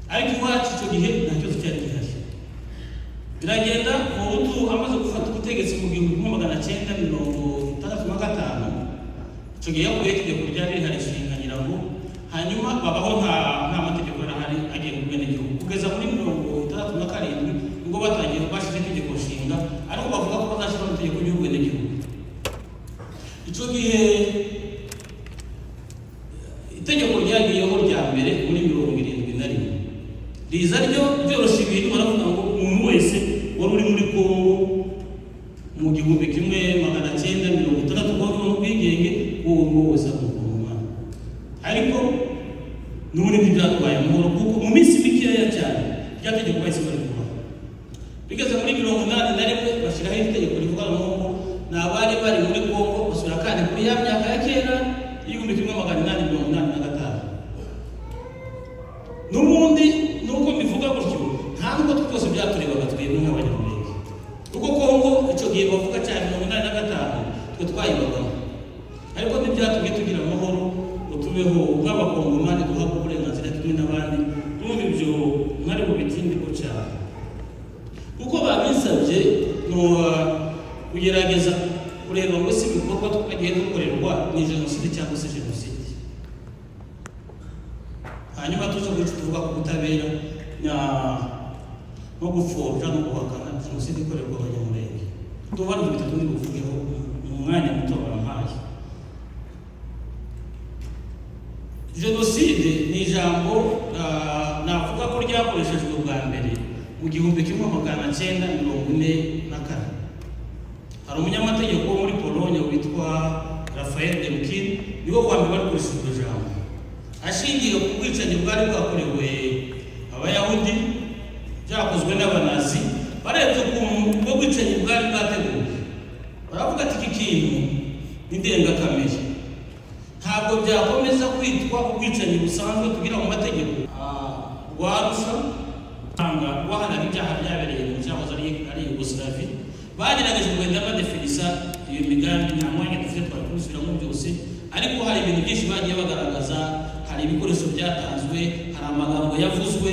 [SPEAKER 9] Ariko iwacu icyo gihe nta kibazo cyari gihari. Biragenda, Mobutu amaze gufata ubutegetsi mu 1965, icyo gihe yakuyeho itegeko ryari rihari ishinga, ngira ngo hanyuma babaho nta mategeko yarahari agenga ubwenegihugu kugeza muri 67, nibwo batangiye bashyize itegeko nshinga, ariko bavuga ko bazashyiraho itegeko ry'ubwenegihugu. Icyo gihe itegeko ryagiyeho rya mbere muri 71 riza ryo ryoroshya ibintu, baravuga ngo umuntu wese wari uri muri Kongo mu 1960 kuba n'ubwigenge, uwo nguwo wese ari umukongomani. Ariko n'ubundi ntibyatwaye amahoro, kuko mu minsi mikeya cyane rya tegeko bahise barikuraho. Bigeze muri 81 bashyiraho itegeko rivuga ngo ni abari bari muri Kongo basubira kandi kuri ya myaka ya kera y'1885. N'ubundi nuko mbivuga gutyo, nta nubwo twose byaturebaga twebwe nk'Abanyamurenge, kuko Kongo icyo gihe bavuga cyane 85 twe twayibagamo, ariko ntibyatumye tugira amahoro ngo tubeho nk'Abakongomani duhabwa uburenganzira kimwe n'abandi. Numva ibyo mwari bubitindiko cyane kuko babinsabye ni kugerageza kureba ngo si ibikorwa twagiye dukorerwa ni jenoside cyangwa se jenoside, hanyuma tuze guca tuvuga ku butabera no gupfobya no guhakana jenoside ikorerwa Abanyamurenge. Tuba ari bitatu ndi buvugeho mu mwanya muto bampaye. Jenoside ni ijambo navuga ko ryakoreshejwe bwa mbere mu 1944. Hari umunyamategeko wo muri Pologne witwa Rafael Lemkin, niwe wa mbere warikoresheje iryo jambo, ashingiye ku bwicanyi bwari bwakorewe Abayahudi byakozwe n'Abanazi. Barebye ukuntu ubwo bwicanyi bwari bwateguwe, baravuga ati iki kintu ni ndengakamere, ntabwo byakomeza kwitwa ubwicanyi busanzwe tugira mu mategeko rwa Arusha wahanaga ibyaha byabereye mu cyahoze ari Yugoslavie. Bagerageje kugenda badefinisa iyo migambi. Nta mwanya dufite twari kubisubiramo byose, ariko hari ibintu byinshi bagiye bagaragaza. Hari ibikoresho byatanzwe, hari amagambo yavuzwe,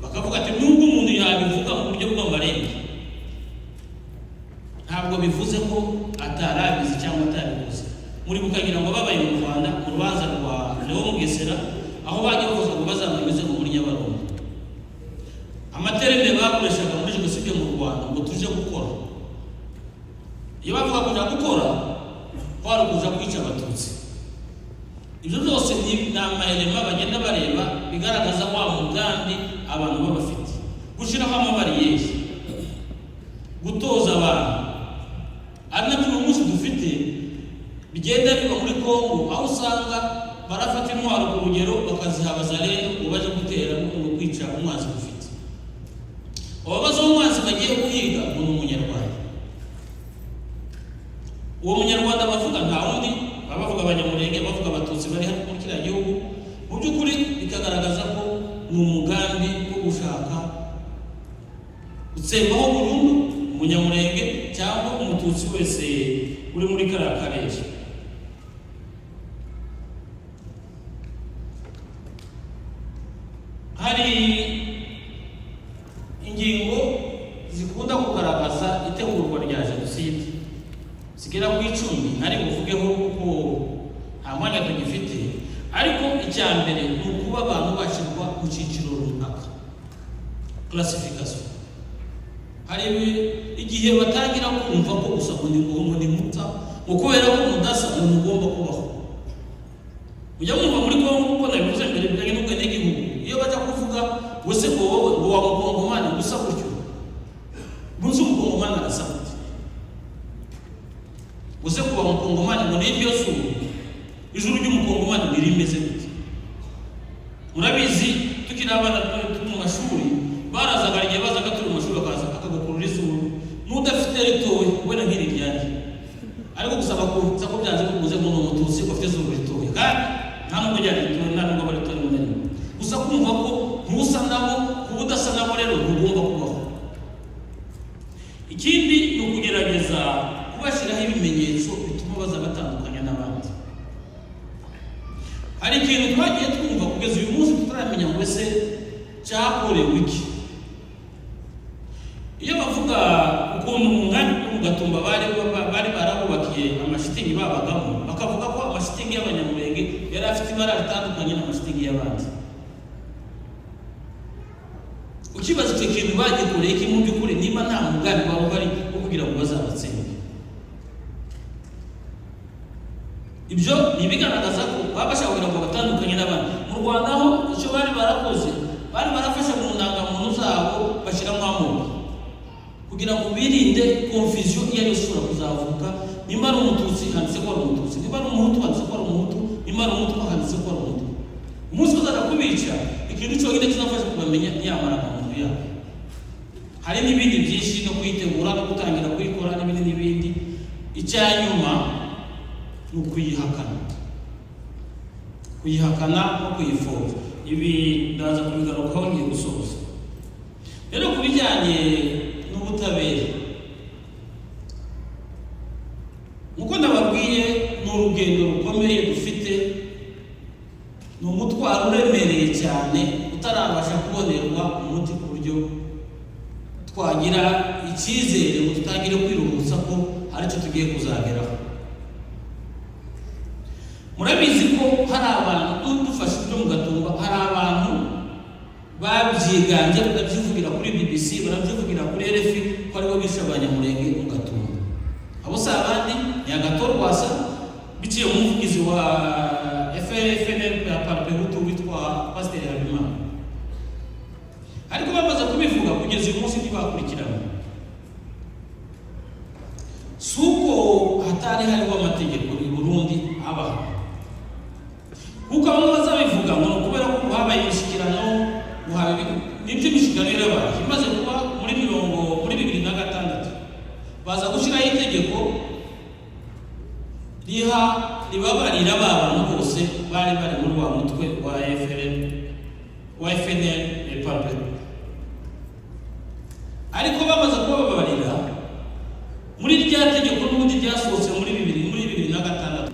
[SPEAKER 9] bakavuga ati nubwo umuntu yabivuga mu buryo bw'amarenga, ntabwo bivuze ko atarabizi cyangwa atabikoze. Muri bukagira ngo babaye mu Rwanda mu rubanza rwa Leo Mugesera, aho bagiye bavuze ngo bazamwemeze ngo muri Nyabarongo, amatereme bakoreshaga muri jenoside mu Rwanda ngo tuje gukora, iyo bavuga kuja gukora kwari ukuja kwica Abatutsi. Ibyo byose ni amayelema bagenda bareba bigaragaza wa mugambi abantu baba bafite: gushyiraho amabariyeri, gutoza abantu. Ari nabyo uyu munsi dufite bigenda biba muri Kongo, aho usanga barafata intwaro ku rugero bakaziha Abazalendo ngo baje gutera ngo kwica umwanzi dufite. Ababaza umwanzi bagiye guhiga ngo ni Umunyarwanda. Uwo Munyarwanda bavuga nta wundi, baba bavuga Abanyamurenge, bavuga Abatutsi bari hano muri kiriya gihugu. Mu by'ukuri bikagaragaza ko ni umugambi wo gushaka gutsembaho burundu Umunyamurenge cyangwa Umututsi wese uri muri kariya karere. Hari ingingo zikunda kugaragaza itegurwa rya jenoside zigera ku 10 ntari buvugeho kuko nta mwanya tugifite, ariko icya mbere ni ukuba abantu bashyirwa mu cyiciro runaka, classification. Hari igihe batangira kumva ko gusa ngo ni ngo ni muta, ngo kubera ko mudasa ngo mugomba kubaho. Ujya mwumva muri Kongo, kuko nabivuze mbere bijyanye n'ubwenegihugu, iyo bajya kuvuga ngo se ngo wowe ngo wa Mukongomani gusa gutyo, bunze Umukongomani arasa gute? Gusa kuba Mukongomani ngo ni iryo zuru, ijuru ry'Umukongomani ntirimeze gute? Murabizi, tukiri abana turi mu mashuri, barazaga igihe bazaga turi mu mashuri, bakaza akagukurura izuru n'udafite ritoya wenda nk'iri ryanjye, ariko gusaba kuza ko byanze bikunze ngo ni Umututsi ko afite izuru ritoya, kandi nta nubwo ryari ritoya, nta nubwo aba ritoya rimwe na rimwe. Gusa kumva ko ntusa nabo, kuba udasa nabo rero ntugomba kubaho. Ikindi ni ukugerageza kubashyiraho ibimenyetso bituma baza batandukanya n'abandi. Hari ikintu twagiye twumva kugeza uyu munsi tutaramenya ngo ese cyakorewe iki. Iyo bavuga ukuntu mu nkambi yo mu Gatumba bari barabubakiye amashitingi babagamo, bakavuga ko amashitingi y'Abanyamurenge yari afite ibara ritandukanye n'amashitingi y'abandi, ukibaza icyo kintu bagikoreye iki mu by'ukuri, niba nta mugambi waba uhari wo kugira ngo bazabatsinde. Ibyo ni ibigaragaza ko baba bashaka kugira ngo batandukanye n'abandi. Mu Rwanda ho icyo bari barakoze, bari barafashe mu ndangamuntu zabo bashyiramo amoko kugira ngo birinde confusion iyo ari yo ishobora kuzavuka. Nimba ari Umututsi, handitse ko ari Umututsi; nimba ari Umuhutu, handitse ko ari Umuhutu; nimba ari Umutwa, handitse ko ari Umutwa. Umunsi bazaza kubica, ikintu cyonyine kizafasha kubamenya ni ya marangamuntu yabo. Hari n'ibindi byinshi, no kuyitegura no gutangira kuyikora n'ibindi n'ibindi. Icya nyuma ni ukuyihakana, kuyihakana no kuyipfobya. Ibi ndaza kubigarukaho ngiye gusoza. Rero ku bijyanye n'ubutabera, nk'uko nababwiye, ni urugendo rukomeye dufite, ni umutwaro uremereye cyane utarabasha kubonerwa umuti ku buryo twagira icyizere ngo tutangire kwiruhutsa ko hari icyo tugiye kuzageraho. Murabizi ko hari abantu, dufashe ibyo mu Gatumba, hari abantu babyiganje, barabyivugira kuri BBC, barabyivugira kuri RFI, ko aribo bishe Abanyamurenge mu Gatumba. Abo si abandi, ni Agathon Rwasa biciye mu muvugizi wa FNL ya Palipehutu witwa Pasiteri Habimana. Ariko bamaze kubivuga, kugeza uyu munsi ntibakurikiranwa. Si uko hatari hariho amategeko i Burundi abaho, kuko bamwe bazabivuga ngo ni ukubera ko habaye imishyikirano, nibyo, imishyikirano irabaye. Imaze kuba muri 2006, baza gushyiraho itegeko riha ribabarira ba bantu bose bari bari muri wa mutwe wa FLN, wa FNL Republic. Ariko bamaze kubababarira, muri rya tegeko n'ubundi ryasohotse muri 2006,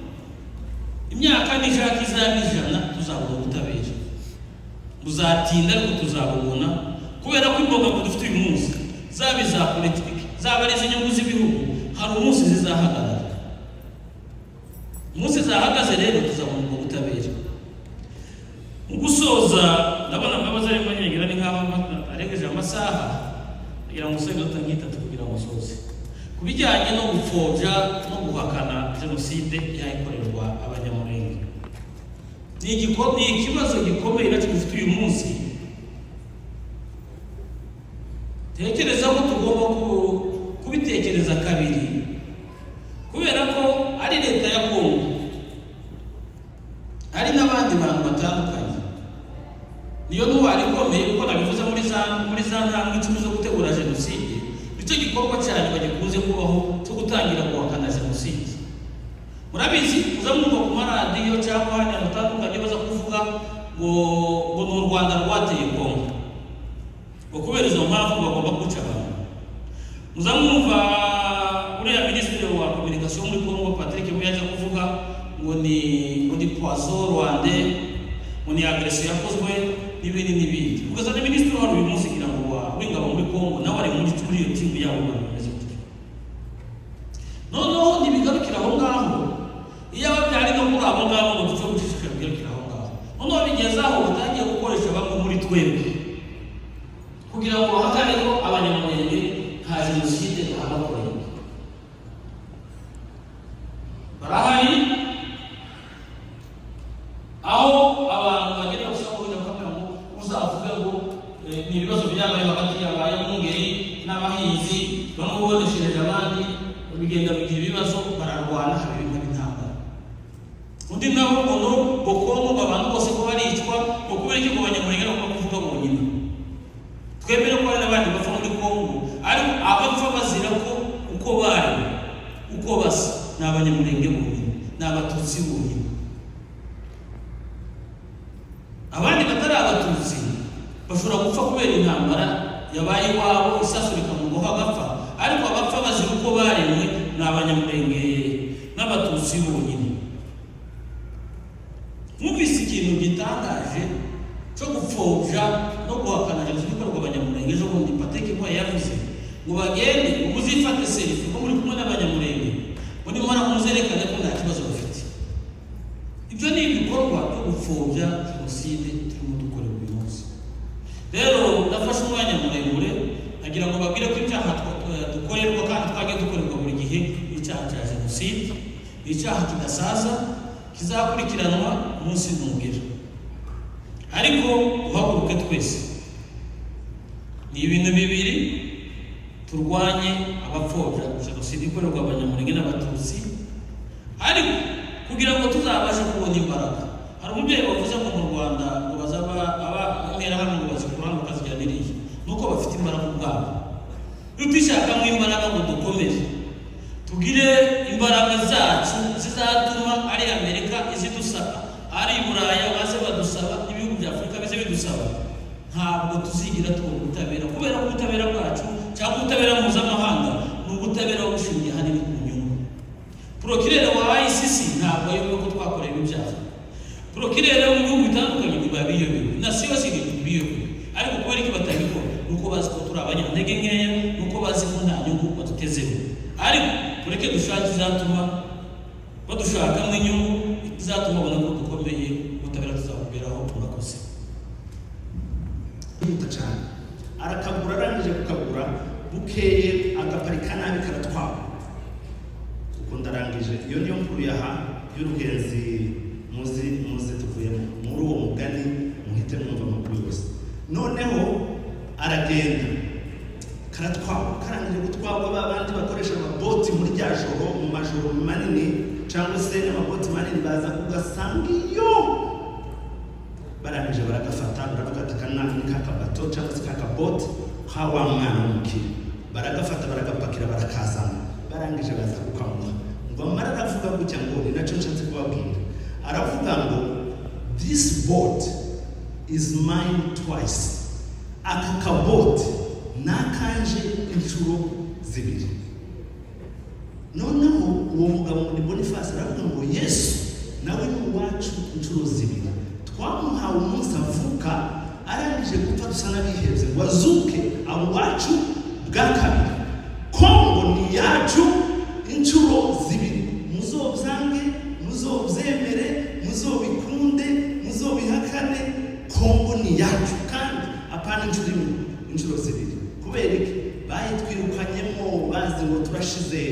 [SPEAKER 9] imyaka nishaka izaba 100, tuzabona ubutabera. Buzatinda ariko tuzabubona, kubera ko imbogamizi dufite uyu munsi, zaba iza politiki, zaba ari iz'inyungu z'ibihugu, hari umunsi zizahagarara. Umunsi zahagaze rero, tuzabona ubwo butabera. Mu gusoza, ndabona Mbabazi arimo anyegera, ni nk'aho arengeje amasaha, kugira ngo usenge iminota nk'itatu kugira ngo usoze. Ku bijyanye no gupfobya no guhakana jenoside yakorerwa Abanyamurenge, ni ikibazo gikomeye nacyo dufite uyu munsi. Tekereza ko tugomba kubitekereza kabiri, kubera ko ari leta ya Kongo, hari n'abandi bantu batandukanye. Niyo ntwari ikomeye, kuko nabivuze muri za ntambwe 10 zo gutegura jenoside, nicyo gikorwa cya nyuma gikunze kubaho cyo gutangira guhakana jenoside. Murabizi, muza mwumva ku maradiyo cyangwa ahandi hantu hatandukanye baza kuvuga ngo ni u Rwanda rwateye Kongo, ngo kubera izo mpamvu bagomba kwica abantu. Muza mwumva uriya minisitiri wa communication muri Kongo, Patrick Muyaya, kuvuga ngo ni poison rwandais, ngo ni agression yakozwe n'ibindi n'ibindi. Ugasanga minisitiri wari uyu munsi kugira ngo w'ingabo muri Kongo nawe ari muri iyo timu yabo, bantu bameze gutyo. Noneho ntibigarukira aho ngaho. Iyo byari no kuri abo ngabo ngo dupfe guceceka, bigarukira aho ngaho, noneho bigeze aho batangiye gukoresha bamwe muri twebwe kugira ngo bahakane ko Abanyamurenge nta jenoside babakoreye. Barahari, aho abantu bagenda gusa ngo bakavuga ngo uzavuge ngo ni ibibazo byabaye hagati y'abanyamungeri n'abahinzi, bamwe boneshereje abandi, bigenda bigira ibibazo, bararwana, haba ibintu by'intambara. Undi nawe ngo no ngo Kongo ngo abantu bose ko baricwa, ngo kubera iki ngo Abanyamurenge bagomba kuvuga bonyine? Twemere ko hari n'abandi bapfa muri Kongo, ariko abapfa bazira ko uko bari, uko basa, ni Abanyamurenge bonyine, ni Abatutsi bonyine. Abandi batari Abatutsi bashobora gupfa kubera intambara yabaye iwabo, isasu rikamugwaho agapfa, ariko abapfa bazira uko baremwe ni Abanyamurenge n'Abatutsi bonyine. Mwumvise ikintu gitangaje cyo gupfobya no guhakana jenoside ikorerwa Abanyamurenge. Ejo bundi Patrick Muyaya yavuze ngo bagende ngo muzifate selfie ko muri kumwe n'Abanyamurenge, ngo nimara muzerekane ko nta kibazo bafite. Ibyo ni ibikorwa byo gupfobya jenoside turimo dukorera uyu munsi. Rero nafashe umwanya muremure nagira ngo babwire ko ibyaha dukorerwa kandi twagiye dukorerwa buri gihe, icyaha cya jenoside. Ni icyaha kidasaza, kizakurikiranwa umunsi ntugera. Ariko duhaguruke twese, ni ibintu bibiri: turwanye abapfobya jenoside ikorerwa Abanyamurenge n'Abatutsi. Ariko kugira ngo tuzabashe kubona imbaraga, hari umubyeyi wavuze ngo mu Rwanda ngo bazaba aba Interahamwe ngo bazikura hano bakazijyana iriya, nuko bafite imbaraga ubwabo. Tutishakamo imbaraga ngo dukomeze tugire imbaraga zacu zizatuma ari Amerika izidusaba, ari i Buraya baze badusaba, ibihugu bya Afurika bize bidusaba, ntabwo tuzigira tubona ubutabera, kubera ko ubutabera bwacu cyangwa ubutabera mpuzamahanga ni ubutabera bushingiye ahanini ku nyungu. Procureur wa ICC ntabwo ayobewe ko twakorewe ibyaha. Procureur wo mu bihugu bitandukanye ntibabiyobewe, na siyo ntibiyobewe. Ariko kubera iki batabikora? Ni uko bazi ko turi abanyantege nkeya, ni uko bazi ko nta nyungu badutezeho. Ariko tureke dushake izatuma badushakamo inyungu, izatuma babona ko dukomeye, ubutabera tuzabugeraho. Murakoze.
[SPEAKER 10] Yihuta cyane, arakagura. Arangije kukagura, bukeye agaparika nabi, karatwara. Uko ndarangije, iyo niyo nkuru yaha y'urugenzi. Muzi muzi tuvuye muri uwo mugani, muhite mwumva amakuru yose. Noneho aragenda, karatwarwa. Karangije gutwarwa, ba bandi bakoresha amaboti muri rya joro, mu majoro manini cyangwa se n'amaboti manini, baza kugasanga iyo. Barangije baragafata, baravuga ati: "Aka ni ka kabato cyangwa se ka kaboti ka wa mwana w'umukire." Baragafata, baragapakira, barakazana. Barangije baza kukamuha. Ngo amara aravuga gutya ngo, ni nacyo nshatse kubabwira, aravuga ngo: "This boat is mine twice." Aka kaboti ni akanje inshuro zibiri. Noneho uwo mugabo ni Boniface, aravuga ngo Yesu nawe ni uwacu inshuro zibiri. Twamuhawe umunsi avuka, arangije gupfa dusa n'abihebye, ngo azuke abo wacu bwa kabiri. Kongo ni iyacu inshuro zibiri. Muzobyange, muzobyemere, muzobikunde, muzobihakane, Kongo ni iyacu, kandi apana inshuro imwe, inshuro zibiri. Kubera iki? Bayitwirukanyemo bazi ngo turashize.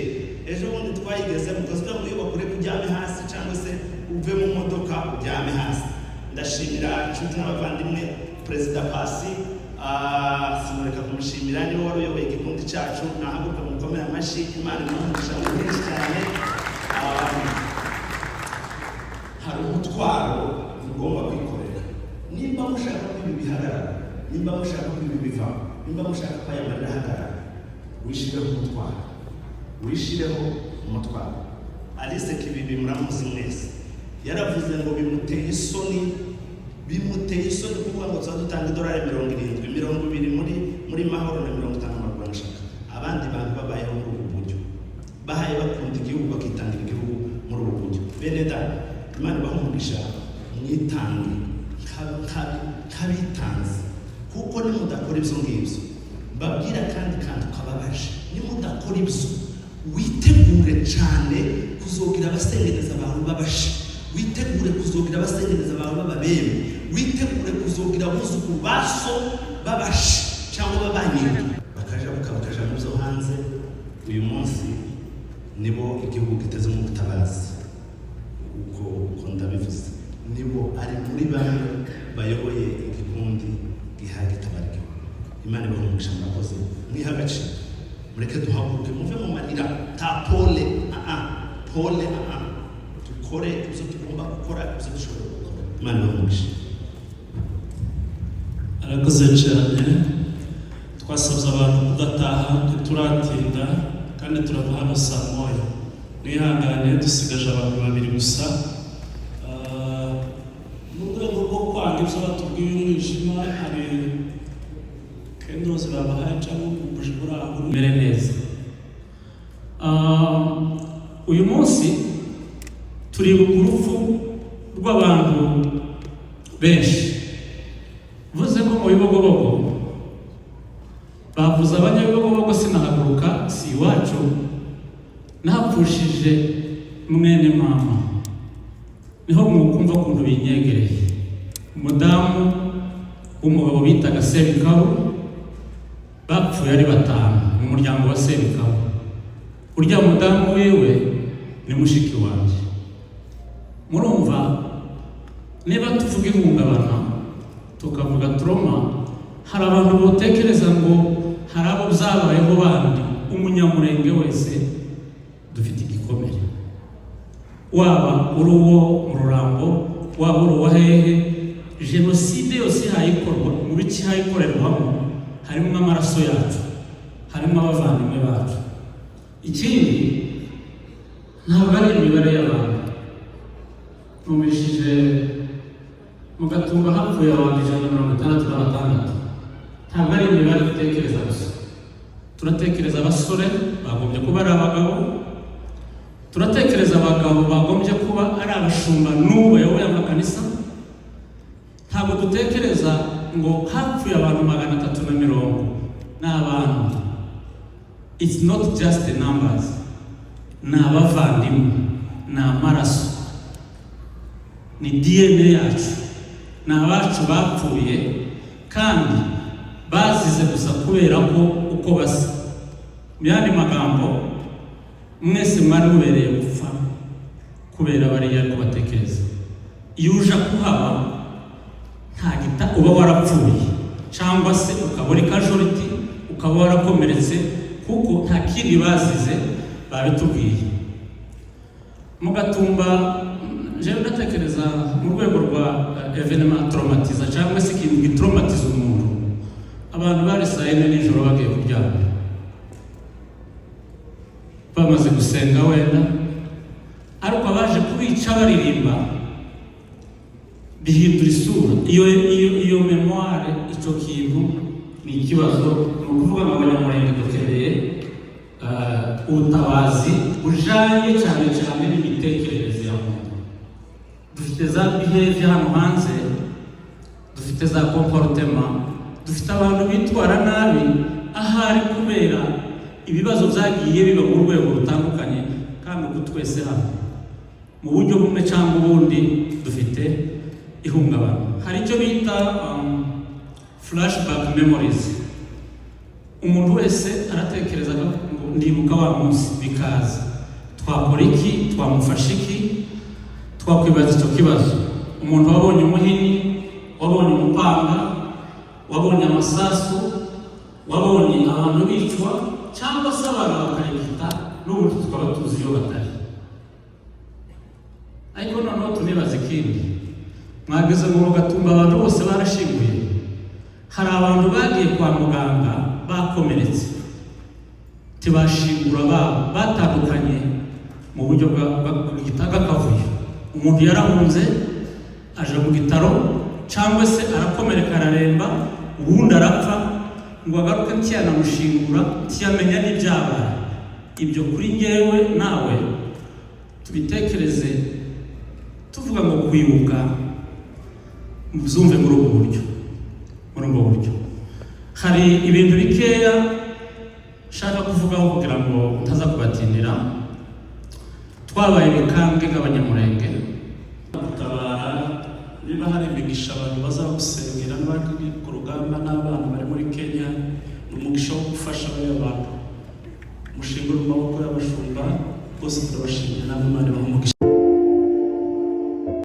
[SPEAKER 10] Ejo bundi twayigezemo, ukazuga ngo iyo bakure kuryame hasi cyangwa se uve mu modoka uryame hasi. Ndashimira inshuti n'abavandimwe, Perezida Pasi, sinureka kumushimira, niwe wari uyoboye igikundi cyacu. Nahaguruka mukomere amashyi. Imana imuhe umugisha mwinshi cyane. Hari umutwaro mugomba kwikorera nimba mushaka ko ibi bihagarara, nimba mushaka ko ibi bivaho, nimba mushaka ko aya marira ahagarara. Wishireho umutwaro, wishireho umutwaro. Alice Kibibi muramuzi mwese, yaravuze ngo bimuteye isoni, bimuteye isoni kuvuga ngo tuba dutanga idolari 70, 20 muri Mahoro na 50 mu Rwanda. Abandi bantu babayeho muri ubu buryo, bahaye bakunda igihugu, bakitangira igihugu muri ubu buryo. Bene data, Imana ibahe umugisha. Mwitange nk'abitanze, kuko nimudakora ibyo ngibyo, mbabwira kandi kantu kababaje, nimudakora ibyo, witegure cyane kuzogira abasengereza bawe babashi, witegure kuzogira abasengereza bawe b'ababembe, witegure kuzogira abuzukuru ba so babashi cyangwa b'abanyindu, bakajabuka bakaja mu byo hanze. Uyu munsi nibo igihugu giteze mu butabazi. Uko ndabivuze, nibo ari muri bamwe bayoboye igikundi gihaye gitabara igihugu. Imana ibahe umugisha, murakoze. Mwiha agaciro, mureke duhaguruke, muve mu marira. Ta pole, aa pole, aa dukore ibyo tugomba gukora, ibyo dushobora gukora. Imana ibahe umugisha.
[SPEAKER 3] Arakoze cyane. Twasabye abantu kudataha, ntituratinda kandi turava hano saa 1. Mwihangane, dusigaje abantu babiri gusa. Mu rwego rwo kwanga ibyo batubwiye, umwijima, hari candles babahaye cyangwa ubuji buri aho.
[SPEAKER 11] Mere neza. Uyu munsi turibuka urupfu rw'abantu benshi. Mvuze ko mu Bibogobogo bavuze abanyabibogobogo, sinahaguruka, si iwacu. Napfushije mwene mama, niho mwukumva ukuntu binyegereye. Umudamu w'umugabo bitaga Sebikabo, bapfuye ari batanu mu muryango wa Sebikabo. Urya mudamu wiwe Ni mushiki wanjye. Murumva, niba tuvuga ihungabana, tukavuga trauma, hari abantu botekereza ngo hari abo byabayeho bandi. Umunyamurenge wese dufite igikomere, waba uri uwo mu Rurambo, waba uri uwa hehe. Jenoside yose ihayikorwa mu bice ihayikorerwamo, harimo amaraso yacu, harimo abavandimwe bacu. Ikindi, ntabwo ari imibare y'abantu. Numvishije mu Gatumba hapfuye abantu 166. Ntabwo ari imibare dutekereza gusa. Turatekereza abasore bagombye kuba ari abagabo, turatekereza abagabo bagombye kuba ari abashumba n'ubu bayoboye amakanisa. Ntabwo dutekereza ngo hapfuye abantu 340. Ni abantu, it's not just the numbers, ni abavandimwe, ni amaraso, ni DNA yacu, ni abacu bapfuye kandi bazize gusa kubera ko uko basa. Mu yandi magambo, mwese mwari mubereye gupfa kubera bariya ariko batekereza. Iyo uja kuhaba nta gita, uba warapfuye cyangwa se ukaba uri casualty, ukaba warakomeretse, kuko nta kindi bazize. Babitubwiye mu Gatumba. Jewe ndatekereza mu rwego rwa événement traumatisant cyangwa se ikintu gitraumatiza umuntu. Abantu bari saa 4 nijoro bagiye kuryama, bamaze gusenga wenda, ariko abaje kubica baririmba, bihindura isura. Iyo mémoire, icyo kintu ni ikibazo. Ni ukuvuga ngo Abanyamurenge dukeneye ubutabazi bujanye cyane cyane n'imitekerereze ya muntu. Dufite za behavior hano hanze, dufite za comportement, dufite abantu bitwara nabi ahari kubera ibibazo byagiye biba mu rwego rutandukanye. Kandi ubu twese hano mu buryo bumwe cyangwa ubundi dufite ihungabana. Hari icyo bita flashback memories. Umuntu wese aratekereza ngo ndibuka wa munsi, bikaza. Twakora iki? Twamufasha iki? Twakwibaza icyo kibazo. Umuntu wabonye umuhini, wabonye umupanga, wabonye amasasu, wabonye abantu bicwa cyangwa se abantu bakarigita, n'ubundi tukaba tuzi iyo batari. Ariko noneho tunibaza ikindi: mwageze mu Gatumba, abantu bose barashyinguye. Hari abantu bagiye kwa muganga bakomeretse, ntibashingura babo, batandukanye mu buryo bw'akavuyo. Umuntu yarahunze aja mu bitaro cyangwa se arakomereka, araremba, ubundi arapfa, ngo agaruke ntiyanamushingura, ntiyamenya n'ibyabaye. Ibyo kuri ngewe nawe tubitekereze tuvuga ngo kwibuka, muzumve muri ubwo buryo. Muri ubwo buryo hari ibintu bikeya nshaka kuvugaho kugira ngo ntaza kubatindira. Twabaye ibikambwe nk'Abanyamurenge.
[SPEAKER 3] Gutabara, niba hari imigisha abantu bazagusengera n'abari ku rugamba n'abana bari muri Kenya, ni umugisha wo gufasha bariya bantu. Umushinga uri mu maboko y'abashumba bose. Turabashimiye namwe, Imana ibahe umugisha.